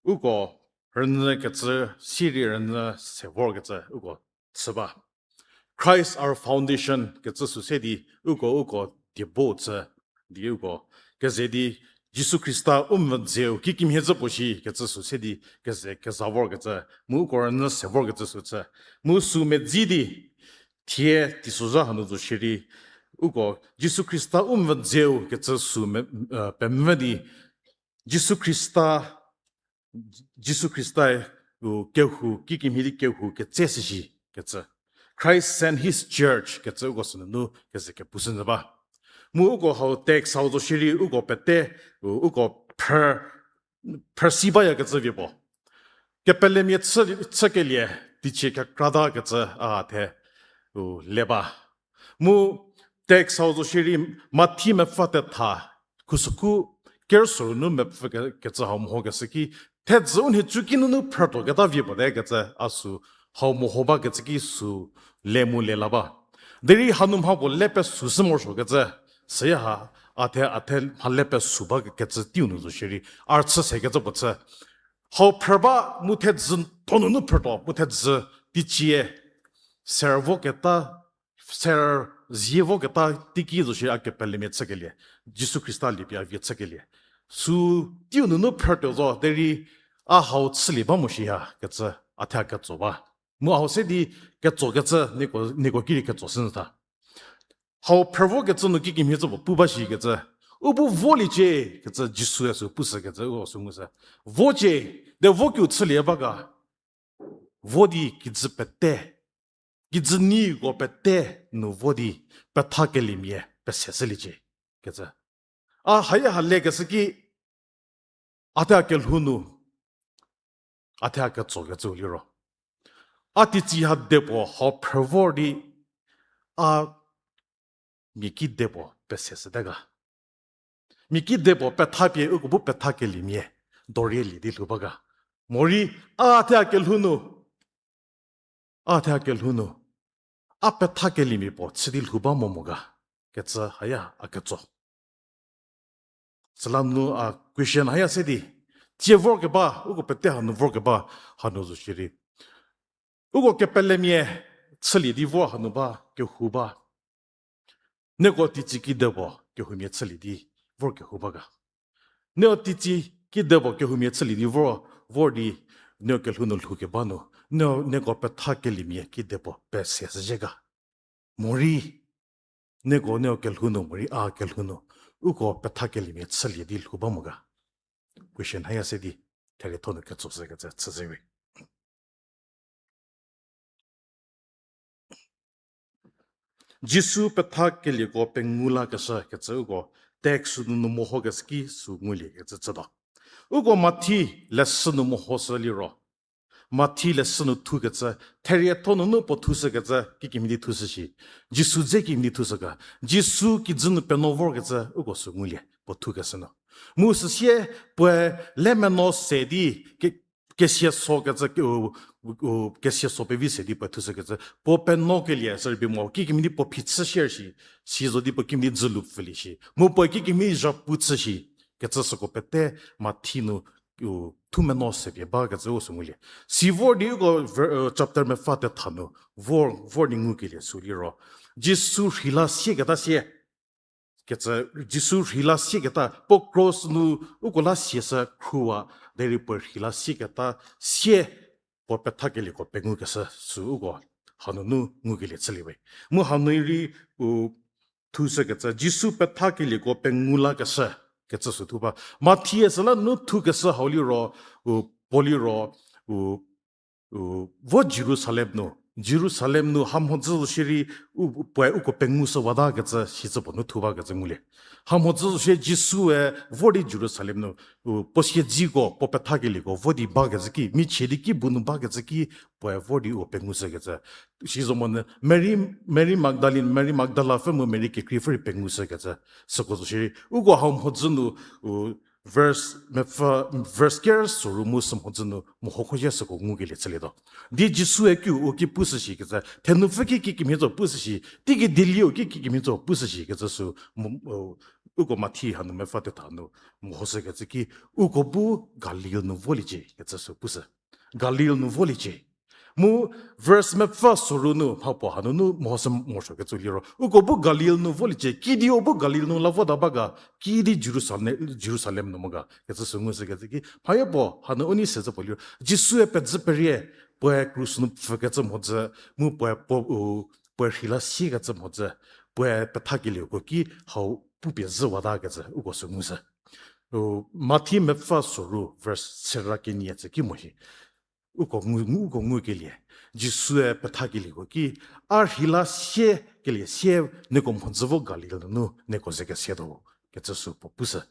uko rünyü kecü, sirei rünyü se vorkecü uko chü ba. Christ our foundation kecü sü se di uko, uko diebo chü di uko keze di Jisu Khrista u mvüdzeu kikemhie zhü puo shi kecü sü se di keze keza vorkecü, mu uko rünyü se vorkecü sü chü. Mu sü medzi di thie teisozha hanu zo shierei uko Jisu Khrista u mvüdzeu kecü sü me-, pemvü di Jisu Khrista, Jisu Khrista-e u kehou, kikemhie di kehou ketseshü shi kecü, Christ sent his church kecü uko sünunu keze kepushü nyü ba. Mu uko hau text hau zo shierei uko pete, u, uko phrü, phrüsi bayakecü vie puo. Kepelemia chü, chükelie teicie kekratakecü a the u le ba. Mu text hau zo shierei Mathi mepfü tetha khusükhu kerüsuo nu mepfü ke-, kecü hau mehokeshü ki, thedzü u nhicuki nunu phrütuoketa vie puo te kecü a sü hau meho bakecü ki sü le mu le la ba. Derei hanu mha puo le pesushü morosuokecü, süya ha, a the, a the mha le pesu bakecü teiu nu zo shierei a rüchü sekecü puo chü. Hau phrü ba mu thedzü thonunu phrütuo, mu thedzü teicie ser voketa, ser zie voketa teiki zo shierei a kepelemia chükelie, Jisu Khrista liepie a vie chükelie. Sü teiu nunu phrütuo zo, derei a hau chülie ba mo shi ha kecü a the a ketso ba. Mu a hau se di ketsokecü nieko, nieko ki rei ketsoshü nyü tha. Hau phrü vokecü nu kikemhie zhü puo pu ba shikecü, u bu voliecie kecü Jisu-e sü pushükecü u sü ngushü. Vocie, de vo kiu chülie ba ga. Vo di kijü pete, kijü niko pete nu vo di pethakeliemia peseshüliecie kecü. A haya ha lekeshü ki, a the a kelhou nu, a the a ketsokecüu liro, a teitsi ha de puo hau phrü vor di, a mia ki de puo peseshüte ga. Mia ki de puo pethapie uko bu pethakeliemia dorie lie di lhou ba ga. Morei a the a kelhou nu, a the a kelhou nu, a pethakeliemia puo chü di lhou ba mo mo ga kecü haya a ketso. Süla nu a question haya se di, tsie vorkeba, uko pete hanu vorkeba, hanu zo shierei, uko kepelemia chülie di vor hanu ba, kehou ba. Nieko teitsi kidepuo kehoumia chülie di vor kehou ba ga. Nieko teitsi kidepuo kehoumia chülie di vor, vor di nieko kelhou nu lhoukeba nu, nieko, nieko pethakeliemia kidepuo peseshüzhie ga. Morei, nieko, nieko kelhou nu, morei a kelhou nu, uko pethakeliemia chülie di lhou ba mo ga. Question haya se di, therietho nu ketso shükecü chüzhie we. Jisu pethakelieko pengou lakeshü kecü uko text nunu mehokeshü ki sü ngulie kecü chütuo. Uko Mathi leshü nu mehoshü liro, Mathi leshü nu thukecü, therietho nunu puo thushükecü kikemhie di thushü shi, Jisu dze kikemhie di thushü ga, Jisu kijü nu penuo vorkecü uko sü ngulie puo thukeshü nu. Mu süsie puoe le menuo se di ke-, kesia so kecü, u, u, kesia so pevi se di puo thushü kecü. Puo penuokelie sü rübei mo, kikemhie di puo phichü share shi, si zo di puo kimhie di dzülu pfülie shi. Mu puo kikemhie zhapu chü shi, kecü süko pete Mathi nu, u, thu meno se pie ba kecü u sü ngulie. Si vor di uko ver-, uh, chapter mepfü tetha nu, vor, vor di ngukelie sü liro. Jisu rheila sieketa sie. Kecü Jisu rheila sieketa, puo cross nu uko la siashü khruwa, derei puo rheila sieketa sie puo pethakelieko pengukeshü sü uko hanunu ngukelie chüliewe. Mu hanu rei, u, thushü kecü, Jisu pethakelieko pengu lakeshü kecü sü thu ba. Mathi-e süla nu thukeshü hau liro, u, puo liro, u, u, vo Jerusalem nu, Jerusalem nu ha mhodzü zo shierei, u, puoe uko pengushüwata kecü, sicü puo nu thu bakecü ngulie. Ha mhodzü zo shie Jisu-e vor di Jerusalem nu, u, puo siedziko, puo pethakelieko vo di bakecü ki, michie di ki bu nu bakecü ki, puoe vor di uko pengushü kecü. Si zo monyü, Mary, Mary Magdalene, Mary Magdala pfü mu Mary kekrei pfü rei pengushü kecü. Süko zo shierei, uko ha mhodzü nu, u, verse mepfü, verse ker soru mu sü mhodzü nu mehokhozhie süko ngukelie chülietuo. Di Jisu-e kiu u ki pushü shi kecü, thenupfü ki kikemhie zo pushü shi, teiki dieliu ki kikemhie zo pushü shi kecü sü, mu, u, uko Mathi hanu mepfü tetha nu mehoshü kecü ki, uko bu Galil nu voliecie kecü sü pushü. Galil nu voliecie. Mu verse mepfü soru nu mhapuo hanunu mehoshü morosuo kecü liro, uko bu Galil nu voliecie, kidi u bu Galil nu la vota ba ga, kidi Jerusalem, Jerusalem nu mo ga kecü sü ngushü kecü ki, mhayo puo hanu u nei se zü puo liro, Jisu-e pezü perie, puoe krus nu pfükecü mhodzü, mu puoe puo, u, puoe rheila siekecü mhodzü, puoe pethakelieko ki hau pupie zhüwata kecü uko sü ngushü. U, Mathi mepfü soru verse sera kenie tsü ki mo shi. Uko ngu, ngu, uko ngukelie. Jisu-e pethakelieko ki, a rheila siekelie sie nieko mhodzü vo Galil nunu nieko ze kesetuo kecü sü puo pushü.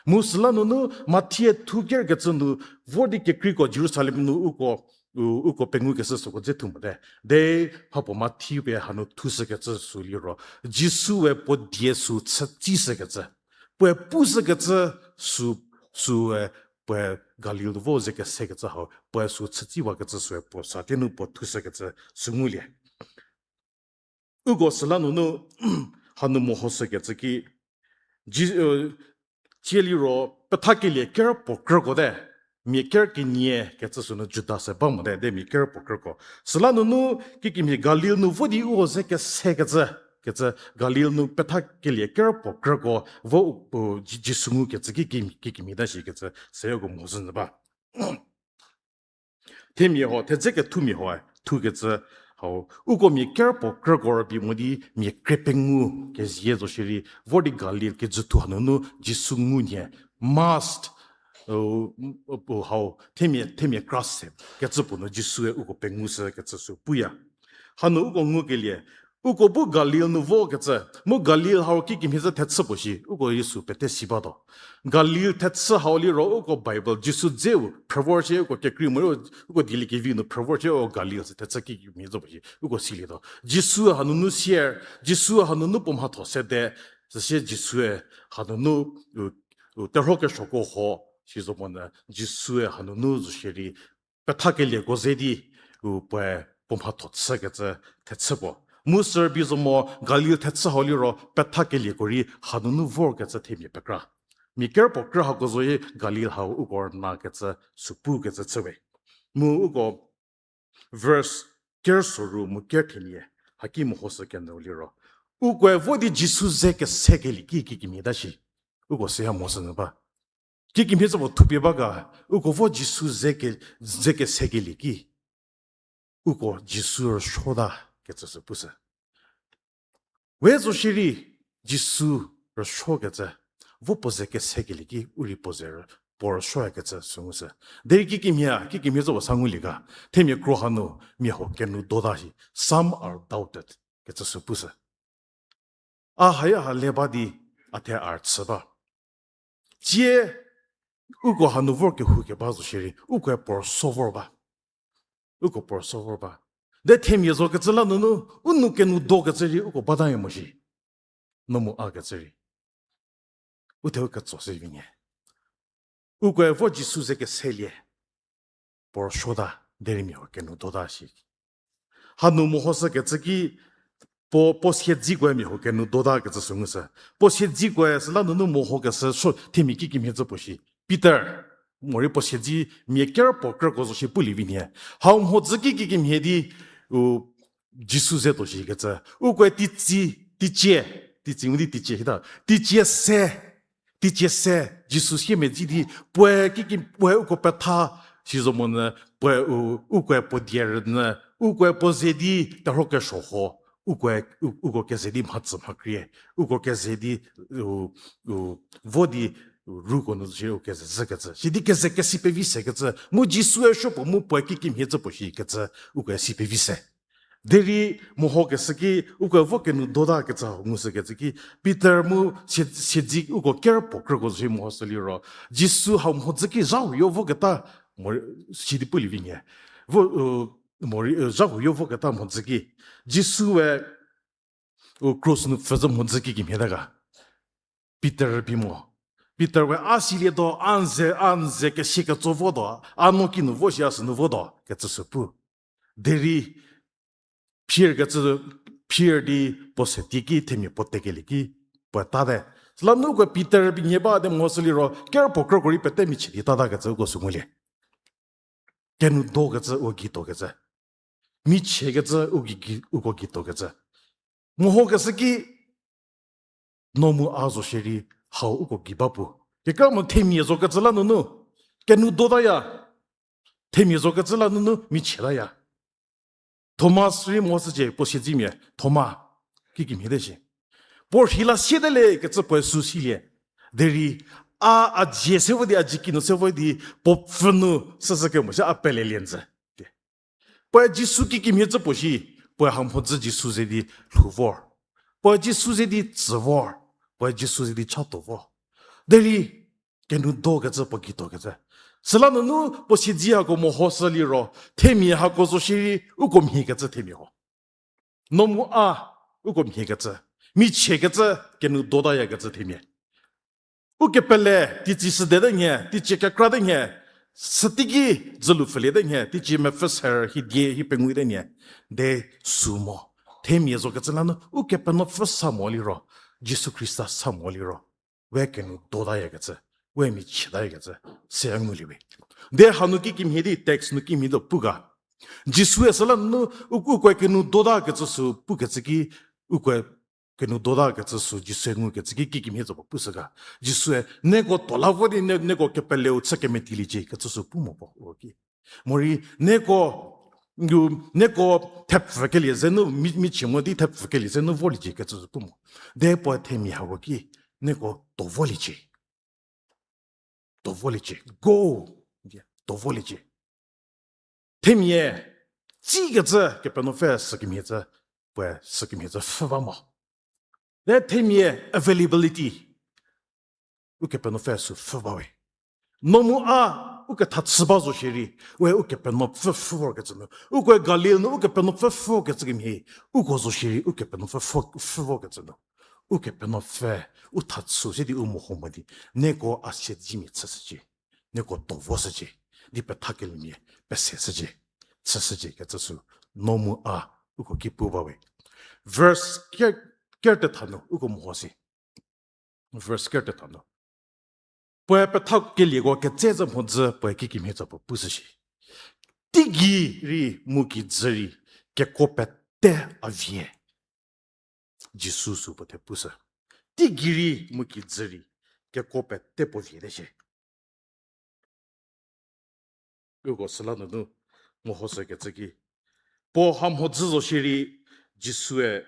Mu süla nunu Mathi-e thu ker kecü nu vor di kekreiko Jerusalem nu uko, u, uko pengukeshü süko dze thu mote. De mhapuo Mathi pie hanu thushü kecü sü liro, Jisu-e puo die sü chütsishü kecü. Puoe pushü kecü sü, süe puoe Galil vo ze kese kecü hau, puoe sü chütsiwa kecü süe puo sa tie nu puo thushü kecü sü ngulie. Uko süla nunu hanu mehoshü kecü ki, Ji-, u, tsie liro pethakelie ker puo krüko te, mia ker kenie kecü sünu Juda se ba mote, de mia ker puo krüko. Süla nunu kikemhie Galil nu vo di u ze kese kecü, kecü Galil nu pethakelie ker puo krüko vo u, u, Ji-, Jisu ngukecü ki, ki, kikemhie ta shi kecü se uko mhodzü nyü ba. Themia huo, thedze kethumia huoe thukecü hau, uko mia ker puo krüko rübei mo di mia kre pengou kezie zo shierei, vor di Galil kejüthu hanunu Jisu ngunie, must, u, u, hau, themia, themia kra se kecü puo nu Jisue uko pengushü kecü sü puya. Hanu uko ngukelie, uko bu Galil nu vo kecü, mu Galil hau kikemhie zü thechü puo shi, uko Jisu pete si batuo. Galil thechü hau liro uko Bible, Jisu dzeu phrü vor shie uko kekrei mo, uko dieliekevi nu phrü vor shie uko Galil sü thechü kikemhie zü puo shi, uko silietuo. Jisu hanunu sier, Jisu hanunu puo mhatho sede, süsie Jisue hanunu, u, u, terhuo kesuoko huo, si zo monyü, Jisue hanunu zo shierei, pethakelieko ze di, u, puoe puo mhatho chükecü thechü puo. Mu sü rübei zo mo Galil thechü hau liro pethakelieko rei hanunu vorkecü themia pekra. Mia ker puo krü hako zo-i Galil hau uko rüna kecü sü pukecü chüwe. Mu uko verse ker soru mu ker thenie haki mehoshü kenyü liro, ukoe vo di Jisu ze kesekelie ki kikemhie ta shi, uko süha mehoshü nyü ba. Kikemhie zü puo thupie ba ga, uko vo Jisu ze ke, ze kesekelie ki, uko Jisu rüsuota kecü sü pushü. We zo shierei Jisu rüsuokecü, vo puo ze kesekelie ki, u rei puo ze rü, puo rüsuoyakecü sü ngushü. Derei kikemhie, kikemhie zü puo sa ngulie ga, themia kro hanu mia huo kenou dota shi, some are doubted kecü sü pushü. A haya ha le ba di, a the a rüchü ba. Tsie uko hanu vor kehou keba zo shierei, ukoe puo rüsuo vor ba. Uko puo rüsuo vor ba. De themia zo kecü la nunu, u nou kenou dokecü rei uko bataya mo shi. No mu a kecü rei. U the u ketso se vi nie. Ukoe vo Jisu ze keselie. puo suota, derei mia huo kenu dota shi. Hanu mehoshükecü ki, puo, puo siedzikoe mia huo kenu dota kecü sü ngushü. Puo siedzikoe süla nunu mehokeshü sü themia kikimhie cü puo shi. Peter, morei puo siedzi mia ker puo krüko zo shi pulie vi nhie. Hau mhodzü ki kikimhie di, u, Jisu ze tuo shikecü. Ukoe teicie, teicie, teicie ngu di teicie hita. Teicie se, teicie se, Jisu siemedzi di, puoe kiki, puoe uko petha, sizomonyü, puoe u, ukoe puo die rünyü, ukoe puo ze di, terhuo kesuo ho, ukoe, u, uko keze di mhatsü mhakrie, uko keze di, u, u, vo di, ruko nu shi uko keze zhükecü. Sidi keze kesi pevi sekecü, mu Jisue supuo mu puoe kikimhie cü puo shikecü, ukoe si pevi se. Derei mehokeshü ki, uko vo kenu dota kecü ngushükecü ki, Peter mu sie-, siedzi uko ker puo krüko zo shi mehoshü liro, Jisu hau mhodzü ki zha huoyo voketa, mo-, sidi pulie vi nhie. Vo, u, morei, u, zha huoyo voketa mhodzü ki, Jisue, u, krus nu pfhüzhü mhodzü ki kimhieta ga. Peter bi mo. Peter we a silietuo, a n ze, a n ze kesie ketso votuo, a no kinu vo shi a sünu votuo, kecü sü pu. Derei, phir kecü, phir di puo se teiki themia puo tekelie ki, puoe tate. Süla nu uko Peter bi nhie ba di mehoshü liro, ker puo krüko rei pete michie di tata kecü uko sü ngulie. Kenu dokecü u gei tuokecü. Michiekecü u gei, gei, uko gei tuokecü. Mehokeshü ki, no mu a zo shierei hau uko gei ba pu. Kekreilamonyü themia zokecü la nunu kenu dotaya. Themia zokecü la nunu michietaya. Thomas rei mehoshücie, puo siedzimia, Thoma, kikimhiete shi. Puo rheila siete le kecü puoe sü silie. Derei a, a dzie se vo di, a dzie kinu se vo di, puo pfhü nu süsü kemo shi a pelelie nzü. Puoe Jisu kikimhie cü puo shi, puoe hau mhodzü Jisu ze di lhou vor. Puoe Jisu ze di tsü vor. Puoe Jisu ze di chatuo vor. Derei kenu dokecü puo gei tuokecü. Süla nunu puo siedzi hako mehoshü liro, themia hako zo shierei uko mhiekecü themia ho. No mu a, uko mhiekecü. Michiekecü, kenu dotayakecü themia. Ukepele, teicie südete nhie, teicie kekra te nhie, süteiki dzülu pfüliete nhie, teicie mepfü ser hidie hi pengou te nhie, de sü mo. Themia zokecü la nu, Ukepenuopfü sa mo liro, Jisu Khrista sa mo liro, we kenu dotayakecü, we michietayakecü, se a nguliewe. De hanu kikimhie di, text nu kimhie di pu ga. Jisue süla nu, u, ukoe kenu dotakecü sü pukecü ki, ukoe kenu dotakecü sü Jisue ngukecü ki, kikimhie zo puo pushü ga. Jisue, neko tuo la vo di, ne, neko kepeleu chü kemetilie cie, kecü sü pu mo puo, o ki. Morei, neko, u, neko thepfükelie ze nu, mi, michie mo di thepfükelie ze nu vorliecie, kecü sü pu mo. De puoe themia hako ki, neko tuo vorliecie. Tuo vorliecie. Go. Tuo vorliecie. Themia, tsikecü Kepenuopfü sükemhie cü, puoe sükemhie cü pfhü ba mo. De themia availability, Ukepenuopfü sü pfhü ba we. No mu a, u ketha chü ba zo shierei, we Ukepenuopfü pfhü vorkecü nu. Ukoe Galil nu Ukepenuopfü pfhü vorkecü kemhie, uko zo shierei Ukepenuopfü pfhü, pfhü vorkecü nu. Ukepenuopfü, u tha chü se di u meho mo di, neko a siedzimia chüshücie, neko tuo voshücie, di pethakeliemia peseshücie, chüshücie kecü sü, no mu a, uko ki pu ba we. Verse ker, ker tetha nu, uko meho si. Verse ker tetha nu. Puoe pethakelieko ketse zü mhodzü puoe kikimhie tso puo pushü shi. Teigei rei mu kijü rei kekuo pete a vie. Jisu sü puo the pushü. Teigei rei mu kijü rei kekuo pete puo viete shie. Uko süla nunu mehoshükecü ki. Puo hamhodzü zo shierei, Jisue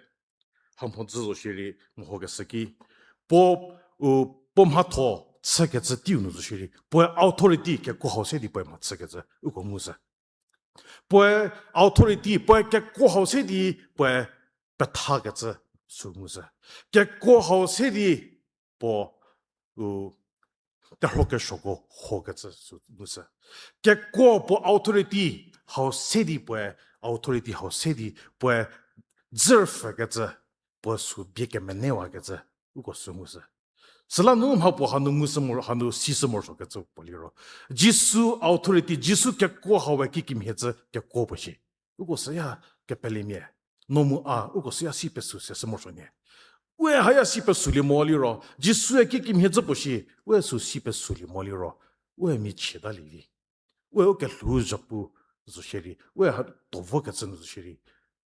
hamhodzü zo shierei mehokeshü ki. Puo, u, puo mhatho chükecü teiu nu zo shierei, puoe authority kekuo hau se di puoe mhachükecü uko ngushü. Puoe authority, puoe kekuo hau se di puoe pethakecü sü ngushü. Kekuo hau se di puo, u, terhuo kesuoko hokecü sü ngushü. Kekuo puo authority hau se di puoe, authority hau se di puoe dzürüpfükecü, puo sü bie kemenewakecü, uko sü ngushü. Süla nu mhapuo hanu ngushü mo, hanu sishü morosuokecü puo liro, Jisu authority, Jisu kekuo hau we kikimhie cü kekuo puo shi. Uko süya kepelemia, no mu a, uko süya si pesü se shü morosuo nie. We haya si pesülie mo liro, Jisue kikimhie cü puo shi, we sü si pesülie mo liro, we michietalie vi. We u kelhou zhapu zo shierei, we ha to vokecü nu zo shierei,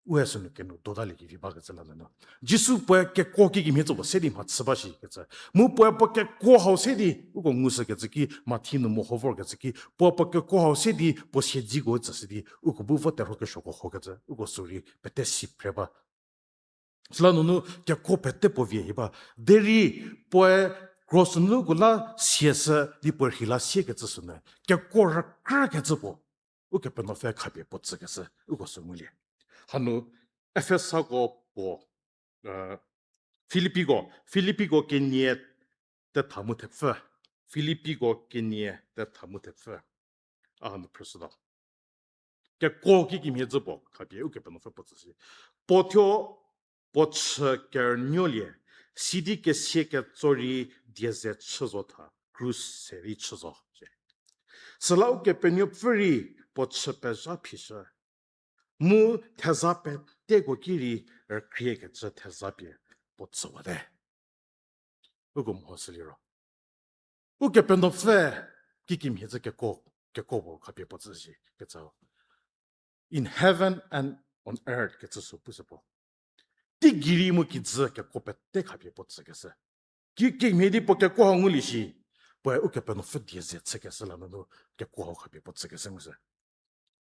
we sünu kenu dotaliekevi bakecü la nunu, Jisu puoe kekuo kikimhie cü puo se di mhachü ba shikecü, mu puoe puo kekuo hau se di uko ngushükecü ki, Mathi nu meho vorkecü ki, puoe puo kekuo hau se di puo siedziko tsüshü di uko bu vo terhuo kesuoko hokecü, uko sürei pete si phre ba. Süla nunu kekuo pete puo vie hi ba. Derei puoe cross nunu uko la siashü di puoe rhi la siekecü sünu, kekuo rükrükecü puo Ukepenuopfü khapie puo tsükeshü uko sü ngulie. Hanu Efesako puo, Filipiko, Filipiko kenie tetha mu thepfü. Filipiko kenie tetha mu thepfü. A hanu phrüshütuo. Kekuo kikimhie cü puo khapie Ukepenuopfü puo tsüshü. Puo thuo puo chü kerünuolie, sidi kesia ketso rei die ze chü zo tha, krus se rei chü zo. Süla Ukepenuopfü rei puo chü pezha phishü, mu theza peteko ki rei rükriekecü theza pie puo tsüwate. Uko mehoshü liro, Ukepenuopfü kikimhie cü kekuo, kekuo puo khapie puo tsüshü kecü, in heaven and on earth kecü sü pushü puo. Teigei rei mu kijü kekuo pete khapie puo tsükeshü. Kikimhie di puo kekuo hau ngulie shi, puoe Ukepenuopfü die ze chükeshü la nunu kekuo hau khapie puo tsükeshü ngushü.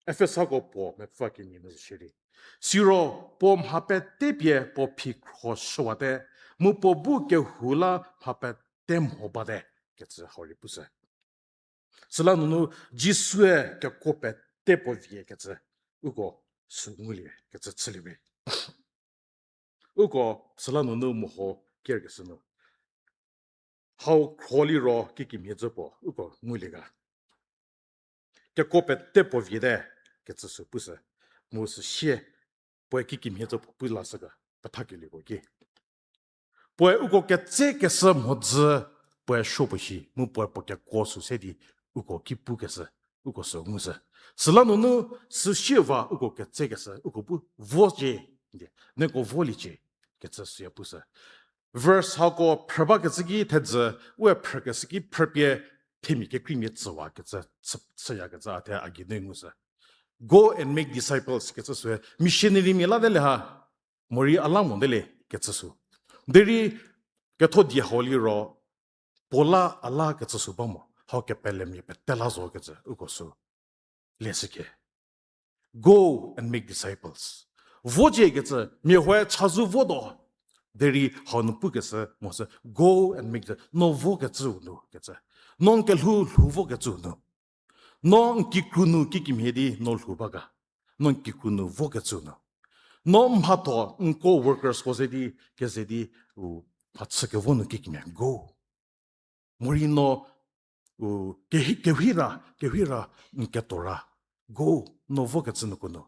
Efesako puo mepfü kenie nu zo shierei, siro puo mha pete pie puo phikhro shüwate, mu puo bu kehou la mha pete mho bate kecü hau rei pushü. Süla nunu Jisue kekuo pete puo vie kecü uko sü ngulie kecü chülie we. Uko süla nunu meho kerkeshü nu, hau khro liro kikimhie cü puo uko ngulie ga. Kekuo pete puo viete kecü sü pushü, mu süsie puoe kikimhie cü puo pu lashü ga, pethakelieko ki. Puoe uko ketsekeshü mhodzü puoe suo puo shi, mu puoe puo kekuo sü se di uko ki pukeshü, uko sü ngushü. Süla nunu süsie va uko ketsekeshü, uko bu vocie, di, nieko voliecie kecü süya pushü. Verse hako phrü bakecü ki thedzü, we phrükeshü ki phrüpie themia kekreimia tsüwakecü, chü-, chüyakecü a the a geinu ngushü. Go and make disciples kecü sü, missionarymia la de le ha, morei a la mo de le kecü sü. Derei ketho die hau liro, puo la a la kecü sü ba mo, hau kepelemia pete la zo kecü uko sü leshüke. Go and make disciples. Vocie kecü, mia huoe chazou votuo. Derei hau nu pukeshü mo sü, go and make the, no vokecüu nu kecü. No n kelhou lhou vokecüu nu. No n kikru nu kikimhie di no lhou ba ga. No n kikru nu vokecüu nu. No mhatho n co-workersko ze di, keze di, u, mhachükevo nu kikimhie, go. Morei no, u, kehi-, kehira, kehira n ketuo ra, go, no vokecü nuko nu.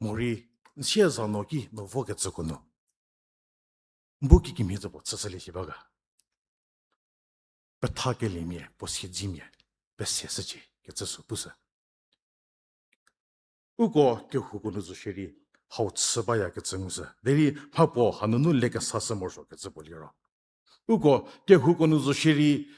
Morei n sie za no ki no vokecüko nu. N bu kikimhie cü puo chüshülie shi ba ga. Pethakeliemia, puo siedzimia, peseshücie kecü sü pushü. Uko kehouko nu zo shierei, hau chü bayakecü ngushü. Derei mhapuo hanunu lekesashü morosuokecü puo liro, uko kehouko nu zo shierei,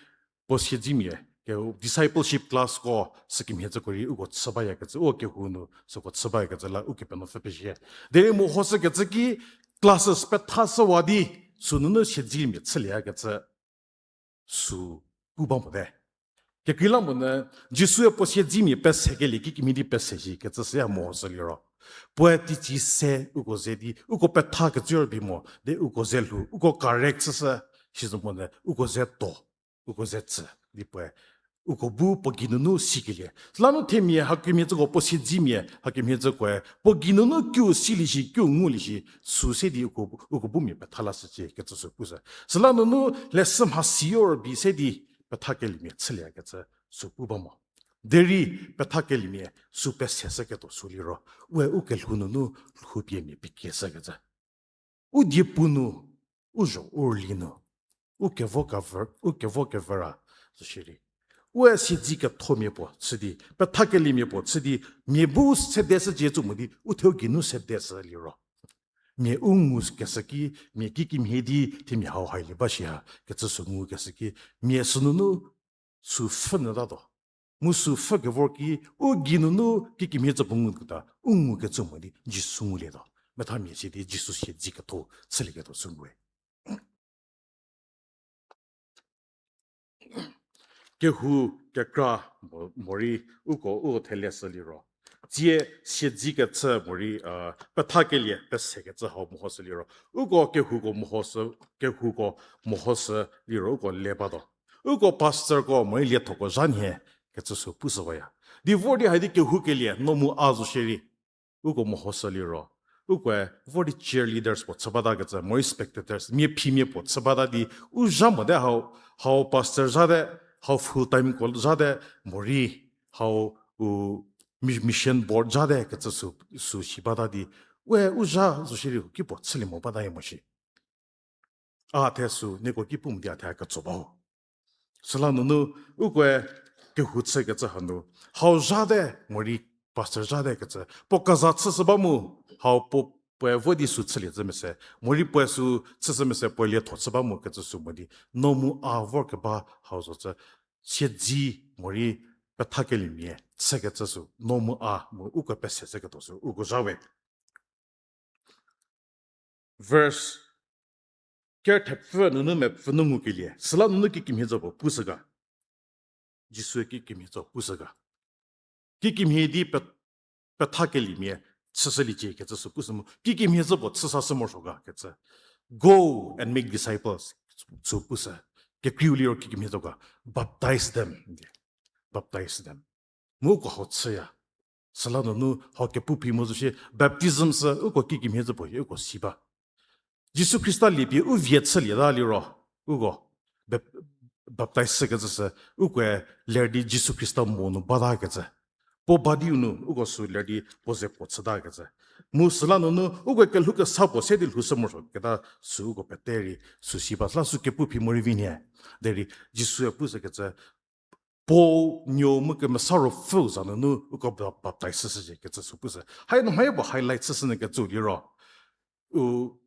puo siedzimia, ke discipleship classko, sükemhie cüko rei uko chü bayakecü, u kehou nu süko chü bayakecü la Ukepenuopfü pezie. Derei mehoshükecü ki classes pethashüwa di, sünunu siedzimia chülieyakecü sü pu ba mote. Kekreilamonyü, Jisue puo siedzimia pesekelie kikimhie di pese shi kecü süya mehoshü liro, puoe teicie se uko ze di, uko pethakecü rübei mo, de uko ze lhou, uko correct chüshü, sizomonyü uko ze to, uko ze tsü, di puoe uko bu puo geinunu sikelie. Süla nu themia hakemhie cüko puo siedzimia hakemhie cükoe puo geinunu kiu silie shi, kiu ngulie shi, sü se di uko, uko bu mia petha lashücie kecü sü pushü. Süla nunu leshü mhasiyo rübei se di pethakeliemia chülieyakecü sü pu ba mo. Derei pethakeliemia sü peseshüketuo sü liro, we u kelhou nunu lhou pie mia pekieshükecü. U diepu nu, u zho u rüli nu, U kevo kevor, u kevo kevor a, zo shierei. Ue siedzi kethomia puo chü di, pethakeliemia puo chü di, mia bu sede shücie cü mo di, u theu geinu sede shü liro. Mia u ngukeshü ki, mia kikimhie di, themia hau hailie ba shi ha, kecü sü ngukeshü ki, mia sünunu, sü pfhü nyü tatuo. Mu sü pfhü kevor ki, u geinunu kikimhie tsü puo nguketa, u ngukecü mo di, Jisu ngulietuo. Methamia si di, Jisu siedzi ketho, chülieketuo sü ngue. Kehou kekra mo-, morei uko u thele shü liro. Tsie siedzi kechü morei, uh, pethakelie pese kechü hau mehoshü liro. Uko kehouko mehoshü, kehouko mehoshü liro uko le batuo. Uko pastorko morei liethoko zha nhie kecü sü pushüwaya. Di vor di hai di kehoukelie no mu a zo shierei. Uko mehoshü liro. Ukoe vor di cheerleaders puo chü bata kecü, morei spectators, mia phimia puo chü bata di, u zha mote hau, hau pastor zhate, hau full time ko zhate, morei hau u mi-, mission board zhate kecü sü, sü shi bata di, we u zha zo shierei kipuo chülie mo bata ye mo shi. A the sü, nieko ki pu mo di a the ketso ba ho. Süla nunu, ukoe kehou chü kecü hanu, hau zhate, morei pastor zhate kecü, puo keza chüshü ba mu, hau puo, puoe vo di sü chülie zhü mese, morei puoe sü chüshü mese, puoe lietho chü ba mu kecü sü mo di, no mu a vor keba hau zo cü, siedzi morei pethakeliemia chü kecü sü, no mu a mu uko pese chü ketuo sü, uko zha we. Verse ker thepfü nunu mepfü nu ngukelie. Süla nunu kikimhie zo puo pushü ga. Jisue kikimhie zo pushü ga. Kikimhie di pe-, pethakeliemia chüshüliecie kecü sü pushü mu. Kikimhie zo puo chüsashü morosuo ga kecü. Go and make disciples. Sü pushü. Kekreiu liro kikimhie zo ga. Baptize them. Baptize them. Mu uko hau chüya. Süla nunu hau kepu phi mo zo shie baptism sü uko kikimhie zo puo hie uko si ba. Jisu Khrista liepie u vie chülieta liro, uko bap-, baptize shükecü sü, ukoe ler di Jisu Khrista mo nu batakecü. Puo ba diu nu, uko sü ler di puo ze puo chütakecü. Mu süla nunu, uko kelhou kesa puo se di lhoushü morosuo keta sü uko pete rei, sü si ba, süla sü kepu phi morei vi nhie. Derei, Jisue pushükecü, Puo, Nuo mu Kemesa Ruopfüu za nunu uko ba-, baptize shüshücie kecü sü pushü. Hai nu mha puo highlight shüshü nyü kecü liro. U,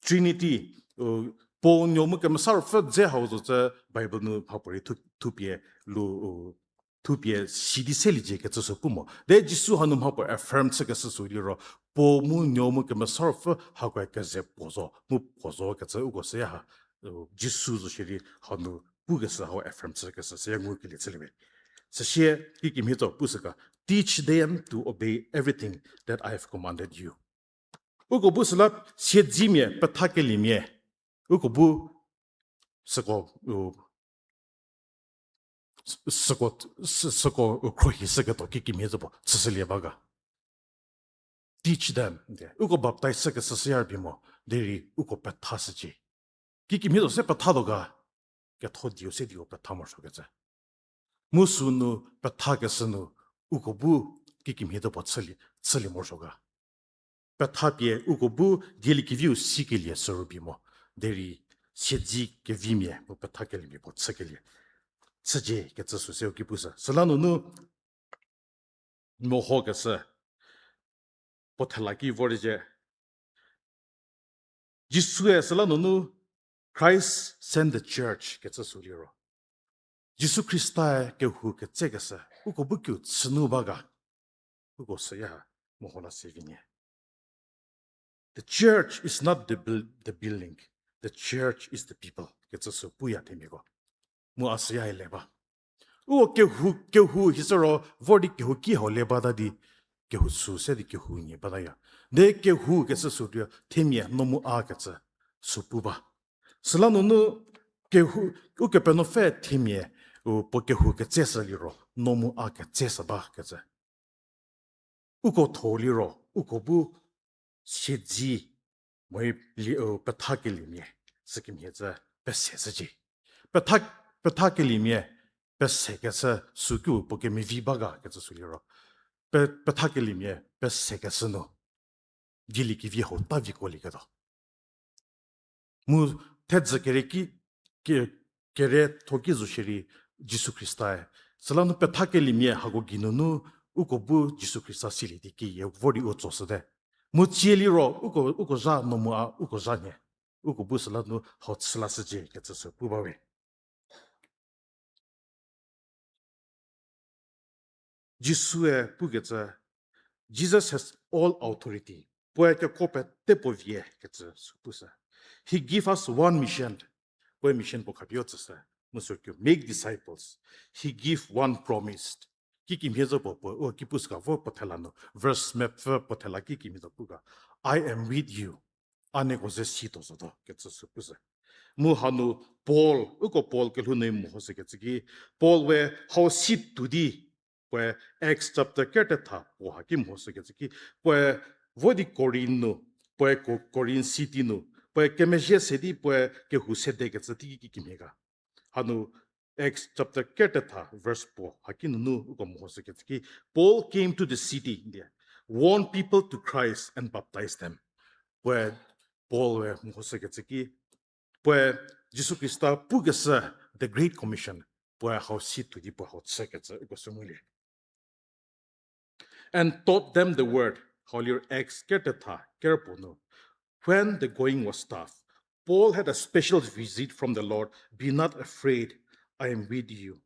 Trinity, u, Puo, Nuo mu Kemesa Ruopfü dze hau zo cü Bible nu mhapuorei thu-, thupie lu, u, thupie si di seliecie kecü sü pu mo. De Jisu hanu mhapuo affirm chükeshü sü liro. Puo mu Nuo mu Kemesa Ruopfü hakoe keze puo zo, mu puo zo kecü uko süya ha, u, Jisu zo shierei hanu pukeshü hau affirm chükeshü süya ngukelie chüliewe. Süsie kikemhie tso pushü ga, teach them to obey everything that I have commanded you. Uko bu süla siedzimia, pethakeliemia. Uko bu süko, u, süko, sü-, süko u khruohi shüketuo kikemhie zo puo chüshülie ba ga. Teach them. Uko baptize shükeshü süya rübei mo, derei uko pethashücie. Kikemhie zo se pethatuo ga, ketho dieu se dieu petha morosuokecü. Mu sünu pethakeshü nu, uko bu kikemhie zo puo chülie, chülie morosuo ga. Pethapie uko bu dieliekeviu sikelie sü rübei mo, derei siedzi kevimia mu pethakeliemia puo chükelie. Chücie kecü sü se u ki pushü. Süla nunu mehokeshü puo thela ki vorliecie. Jisue süla nunu Christ sent the church kecü sü liro. Jisu Khrista-e kehou ketsekeshü, uko bu kiu chünu ba ga. Uko süya meho la se vi nhie. The church is not the buil-, the building. The church is the people. Kecü sü puya themiako. Mu a süya le ba. Uko kehou, kehou hisüro vor di kehou ki hau le bata di, kehou sü se di kehou nyie bataya. De kehou kecü sü di themia no mu a kecü sü pu ba. Süla nunu kehou, Ukepenuopfü themia, u, puo kehou ketseshü liro, no mu a ketseshü ba kecü. Uko tho liro, uko bu siedzi, morei li-, u, pethakeliemia, sükemhie cü pese shücie. Petha-, pethakeliemia, pesekeshü sü kiu puo kemevi ba ga kecü sü liro. Pe-, pethakeliemia, pesekeshü nu dieliekevi hau ta vikolieketuo. Mu thedzü kere ki, ke-, kere tho ki zo shierei Jisu Khrista-e. Süla nu pethakeliemia hako geinunu uko bu Jisu Khrista silie di keyie vor di u tsoshüte. Mu tsie liro, uko, uko zha no mu a, uko zha nhie. Uko bu süla nu hau chü lashücie kecü sü pu bawe. Jisue pukecü, Jesus has all authority. Puoe keko pete puo vie kecü sü pu sü. He give us one mission. Puoe mission puo khapie u tsüshü. Mu sü kio, make disciples. He give one promise. Kikimhie zo puo, puo, u ki pu sü ka vo puo thela nu. Verse mepfü puo thela kikimhie zo pu ka. I am with you. A nieko ze si tuo zotuo kecü sü pu sü. Mu hanu Paul, uko Paul kelhou nu mehoshükecü ki, Paul we hau si tuo di, puoe Acts chapter ker tetha puo haki mehoshükecü ki, puoe vo di Corinth nu, puoe Ko-, Corinth city nu, puoe kemezhie se di puoe kehou sedekecü teiki kikimhie ga. Hanu Acts chapter ker tetha verse puo haki nunu uko mehoshükecü ki, Paul came to the city, won people to Christ and baptized them. Puoe Paul we mehoshükecü ki, puoe Jisu Khrista pukeshü the Great Commission, puoe hau si tuo di puo hau chükecü uko sü ngulie. And taught them the word, hau liro Acts ker tetha ker puo nu. When the going was tough, Paul had a special visit from the Lord, be not afraid, I am with you.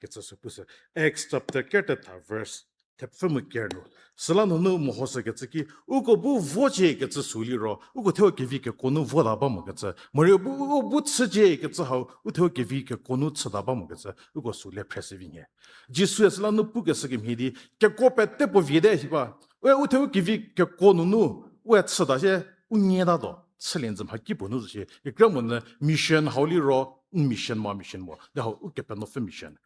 Kecü sü pu sü. Acts chapter ker tetha verse thepfü mu ker nu. Süla nunu mehoshükecü ki, uko bu vocie kecü sü liro, uko thuo kevi kekuo nu vota ba mokecü. Morei u bu, u bu chücie kecü hau, u thuo kevi kekuo nu chüta ba mokecü, uko sü le phreshü vi nhie. Jisue süla nu pukeshü kemhie di, kekuo pete puo vie te shi ba. We u thuo kevi kekuo nunu, we chüta sie, u nyie tatuo, chülie njü mha ki puo nu zo shie. Kekreilamonyü mission hau liro, n mission mo, mission mo. De hau Ukepenuopfü mission.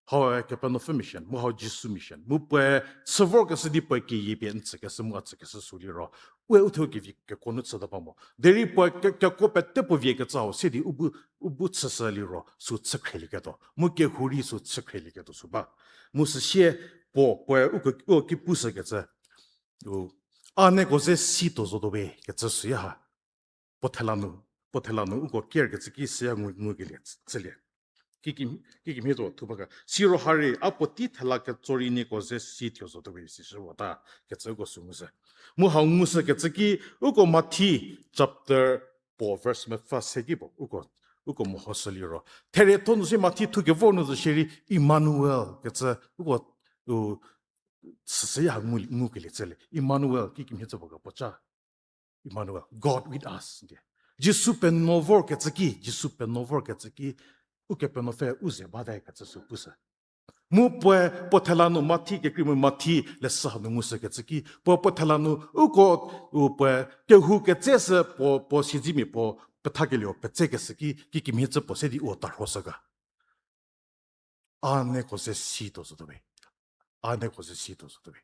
Hau Kepenuopfü mission, mu hau Jisu mission. Mu puoe chü vorkeshü di puoe keyie pie n tsükeshü mu a tsükeshü sü liro. We u thuo kevi kekuo nu chüta ba mo. Derei puoe ke-, kekuo pete puo vie kecü hau se di u bu, u bu chüshü liro sü chükhrelieketuo. Mu kehou rei sü chükhrelieketuo sü ba. Mu süsie puo, puoe u ke-, u ki pushükecü. U, a nieko ze si tuo zotuo we kecü süya ha. Puo thela nu, puo thela nu uko kerkecü ki süya ngu, ngukelie chülie. Kiki, kikimhie zo thu ba ga. Siro ha rei, a puotei thela ketso rei nieko ze si tuo zotuo we sishü wota kecü uko sü ngushü. Mu hau ngushükecü ki, uko Mathi chapter puo verse mepfü se ki puo, uko, uko mehoshü liro. Therietho nu si Mathi thu kevor nu zo shierei Emmanuel kecü, uko, u, süsüya ha ngu, ngukelie chülie. Emmanuel, kikimhie zo ba ga puoca. Emmanuel, God with us. Jisu penuo vorkecü ki, Jisu penuo vorkecü ki, Ukepenuopfü u ze bate kecü sü pushü. Mu puoe, puo thela nu Mathi kekrei mu Mathi leshü hanu ngushükecü ki, puoe puo thela nu uko, u puoe kehou ketse sü puo, puo siedzimia puo pethakelie-o petsekeshü ki, kikimhie cü puo se di u tarhoshü ga. A nieko ze si tuo zotuo we. A nieko ze si tuo zotuo we.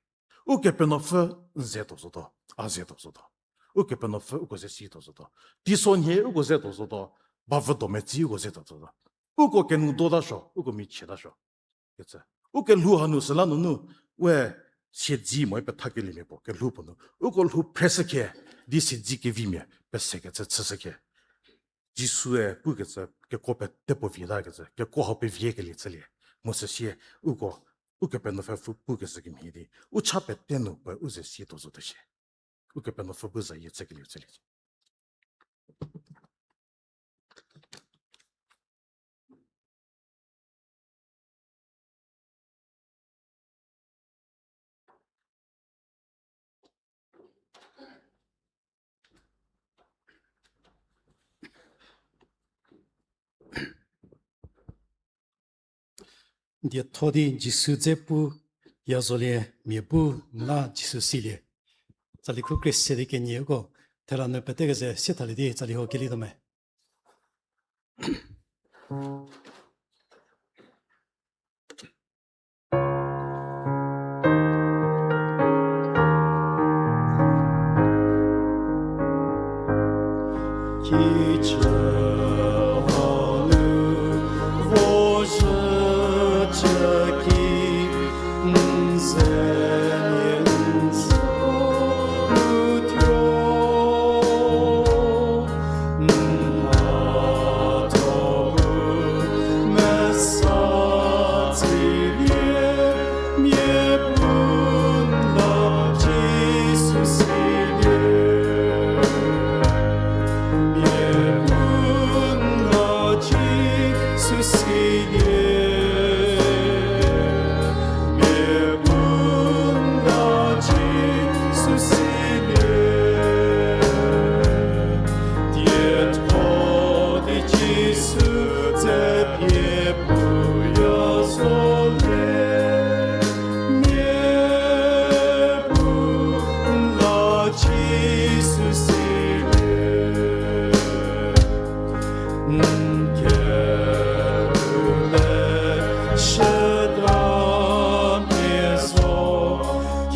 Ukepenuopfü n ze tuo zotuo, a ze tuo zotuo. Ukepenuopfü uko ze si tuo zotuo. Teisonhie uko ze tuo zotuo, bavü do metsi uko ze tuo zotuo. Uko kenu dotasuo, uko michietasuo. Kecü. U kelhou hanu süla nunu, we siedzi mo pethakelie mia puo, kelhou puo nu. Uko lhou phreshükhe, di siedzi kevimia, pesekecü chüshükhe. Jisue pukecü, kekuo pete puo vie ta kecü, kekuo hau peviekelie chülie. Mu süsie, uko, Ukepenuopfü pfü pukeshü kemhie di, u cha pete nu puoe u ze si tuo zotuo shie. Ukepenuopfü bu zayie chükelie chülie. Dietho di Jisu dze pu ya zolie mia bu la Jisu silie. Tsali khu krie se di kenie uko, thela nu pete keze sie thalie di tsali ho kelituo me.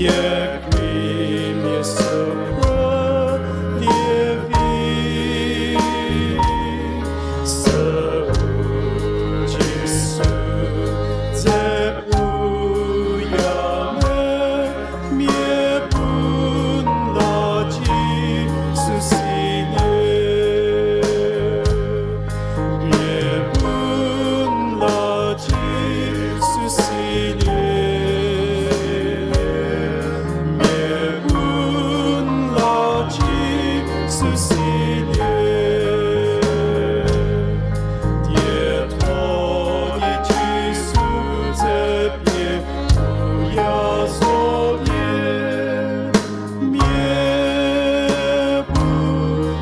Kekreimia süu lievi, süu Jisu ze puya me, mia bu n la Jisu silie. Mia bu n la Jisu silie. Mia bu n la Jisu silie. Dietho di Jisu ze pie puya zolie. Mia bu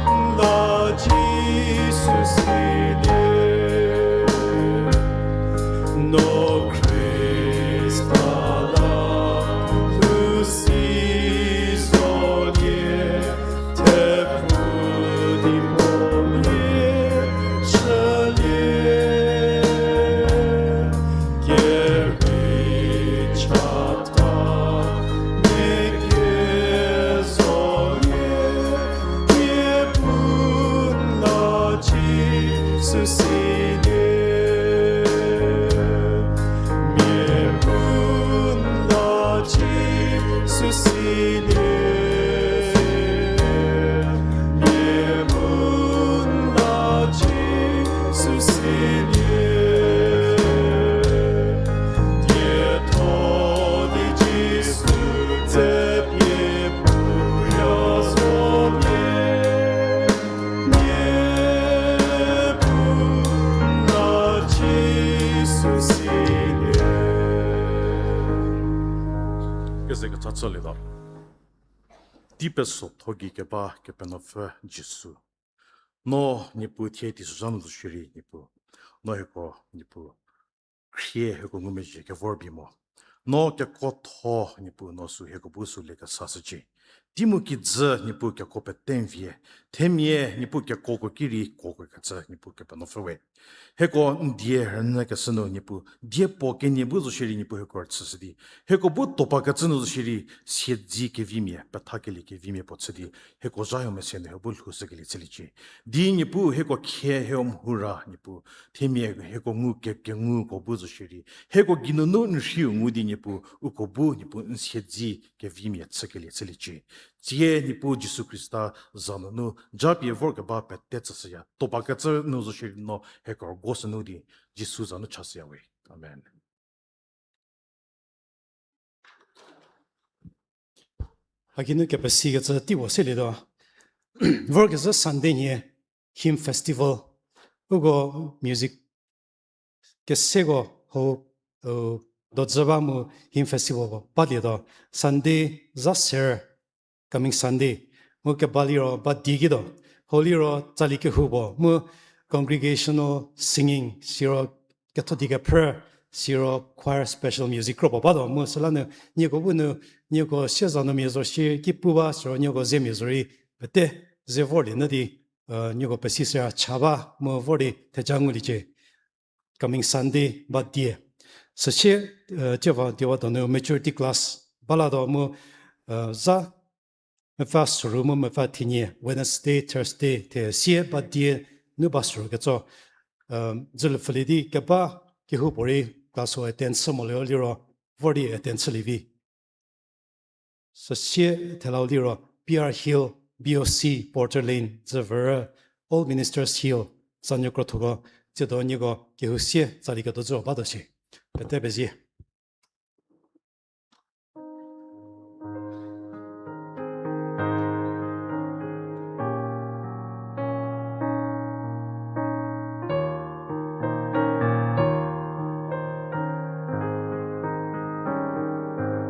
n la Jisu silie. No Khrista la lhou si zolie, thepfu di puo mia chülie. Kerei chatha mia kezomia, mia bu n la Jisu silie. Mia bu n la Jisu silie. Mia bu n la Jisu silie. Dietho di Jisu ze pie puya zolie. Mia bu n la Jisu silie. Keze kecha chülietuo. Tei pesotho gei keba Kepenuopfü Jisu, no Niepuu thie teisozha nu zo shierei Niepuu, no hieko Niepuu khrie hieko ngumezhie kevor bi mo. No kekuotho Niepuu no sü hieko bu sü lie kesashücie. Tei mu kijü Niepuu kekuo pete n vie. Themia Niepuu kekuoko ki rei kuokecü Niepuu Kepenuopfü we. Hieko n die rünyü keshü nu Niepuu, die puo kenie bu zo shierei Niepuu hieko rüchüshü di, hieko bu topa kecü nu zo shierei siedzi kevimia, pethakelie kevimia puo chü di, hieko zha hau mese nu hie bu lhoushükelie chüliecie. Di Niepuu hieko khie hie mhura Niepuu, themia hieko ngu ke- kenguko bu zo shierei, hieko geinunu n rhiu ngu di Niepuu uko bu Niepuu n siedzi kevimia chükelie chüliecie. Tsie Niepuu Jisu Khrista za nunu japie vorkeba pete tsüshüya. Topa kecü nu zo shierei no hieko rüguoshü nu di Jisu za nu chashüya we. Amen. Hakinu kepesikecü tei puo selietuo. Vorkezhü Sunday nhie Hymn Festival. Uko music keseko hau, u, dozü ba mu Hymn Festival ko balietuo. Sunday za ser, coming Sunday. Mu keba liro ba die kituo. Hau liro tsali kehoupuo mu congregational singing, siro ketho di kephrü, siro choir special music kropuo batuo. Mu süla nu nieko bu nu, nieko sieza nu mia zo shierei ki pu ba, siro nieko zemia zorei pete ze vorlie nyü di, nieko pesishüya cha ba mu vor di theja nguliecie. Coming Sunday ba die. Süsie, tieva diewa donu maturity class balatuo mu, za mepfü soru mu mepfü thenie Wednesday, Thursday, the sie ba die nu ba soru ketso. Dzülüpfülie di keba kehoupuorei class-u attend chü molio liro vor di attend chülievi. Süsie thelau liro P R Hill, B O C, Porter Lane, Dzüvürü, Old Ministers Hill, Tsanuo Krothoko, tsiedo nieko kehou sie tsali ketuo zü batuo shie. Pete pezie.